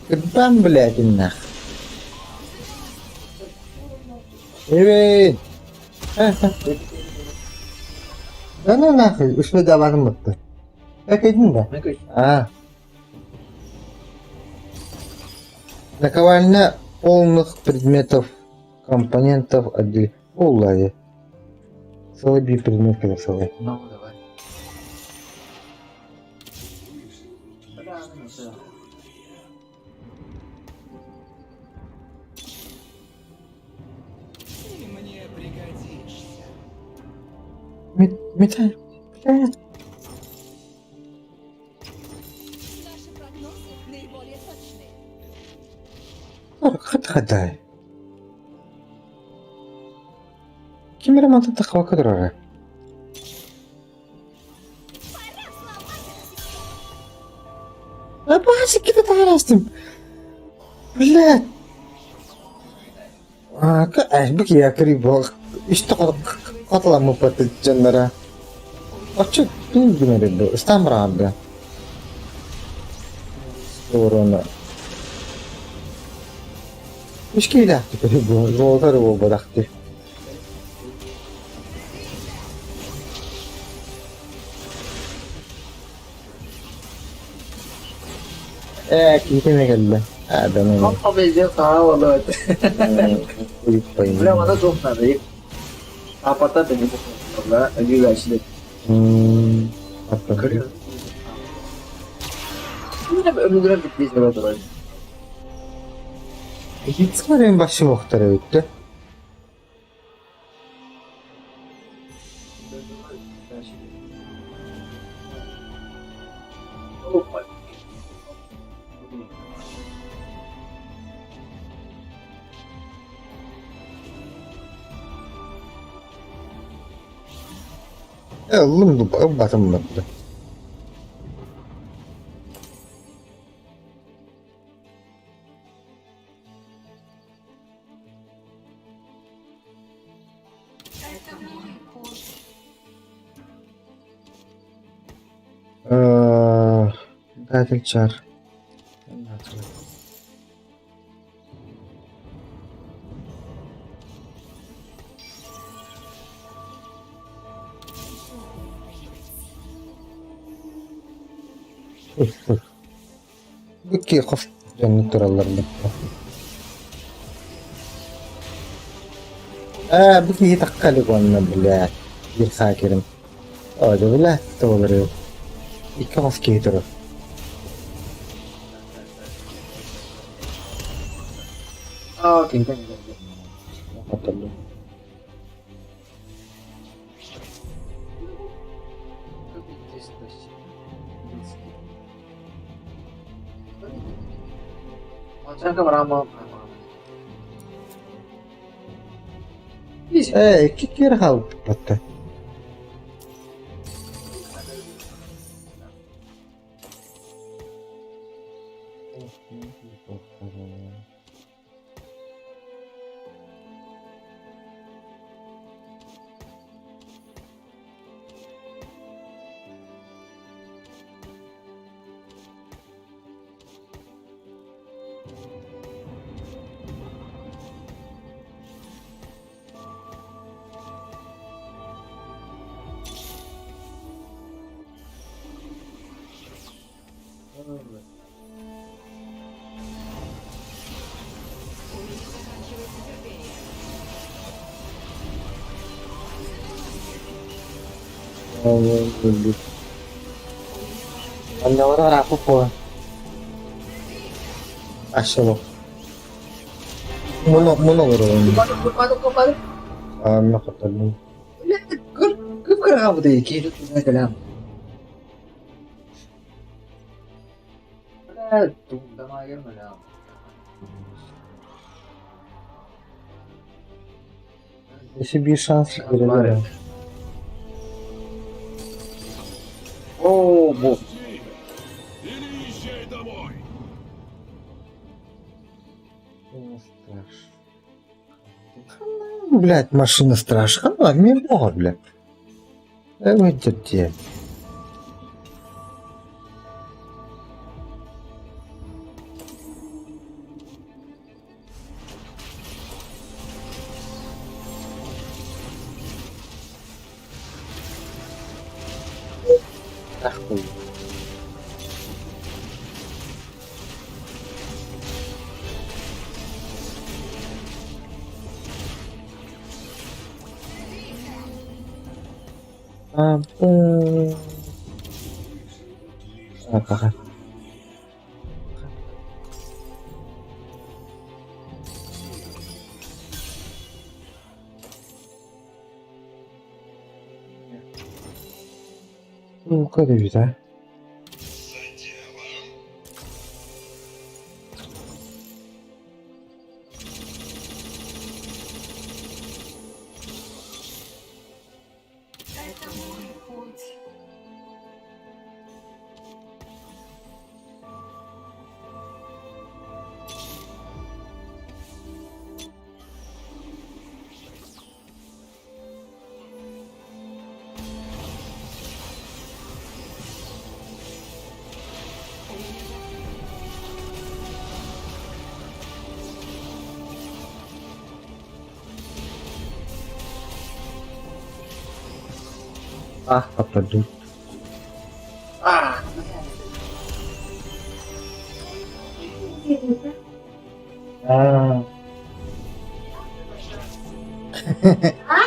Кырбан, блядь, нах. Эй! Да ну нахуй, үспэдабатын бытты. Экэдин да? А. Наковальня полных предметов, компонентов отдел. Уллади. Целый би предмет когда целый. Ну, давай. Ты мне пригодишься. Метай. Блядь. Наши прогнозы наиболее точные. Хат-хадай. Ким эрэ мантан таххабакка турара. Пора взломать эту систему. Абасики таһаарастым. Блядь. Бу киһи кырыы үстэ хотоламмыппыт дьонноро. Оччо тугу гынар бу ыстаан быраҕарга. Уруна. Үс киһилээхтик бу золото буолбатахтыы. Ээ, киһитэ кэллэ. Аа, да ну. Бля, мана туох наада Апата Итсарен башы уохтара бүттэ. Ыллым ылбатым барда. Это мой путь. Датель чар. Икки хос дьонно тураллар Ээ, бу киһи тахха илик уонна, блядь, биир хакерым. Оо, дьэ, блядь, туоларый. Икки хос киһи турар. Ээ, икки киэр хаалбыппыт. У меня заканчивается терпение. Оннооҕор ырааппыт буолан Ашылы. Муну муну олороллор. Аанна хоттордум. Кып-кыраҕабыт киһи кэлэм. Если биир шанс биэрэллэр. Оо, бу. Или езжай домой! Блядь, машина страшна, мне бога, блядь. Выйдете. Нахуй. А, а, пока. Ну, да? Это мой путь. У меня Ах, попаду. А.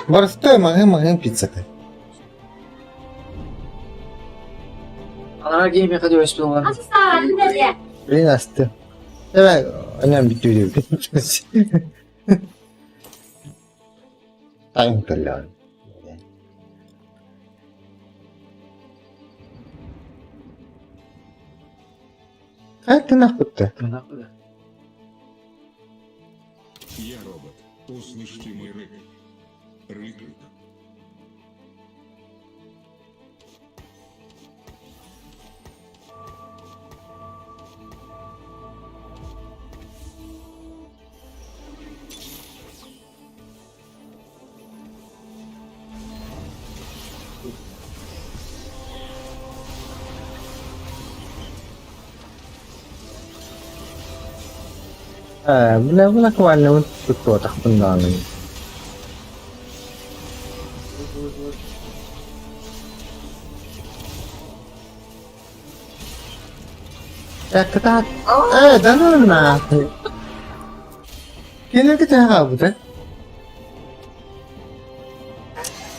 Борстой маҕыын пиццата. Анараа киһи миэхэ түбэспит олорон. Блин, асты. Давай, аням бүтүрү. Тайм кэллэҕин. Хайа тыынахпытта? Я робот. Услышьте мой рык. Рык. Ээ, бile бу наквальнабын туттуотахпын даҕаны. Э, кытаат. Э, да ну нахуй. Кинилэргэ төһө хаалбыта?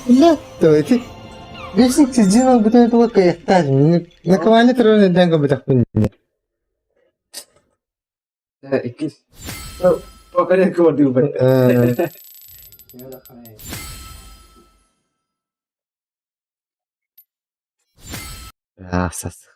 Бля, то ити Вестник сидин ылбытын тула кыайыахтаах. Наковальня туран өйдөөн көрбөтөхпүн Иккис. Покоренко бардыы Э, аа, сас.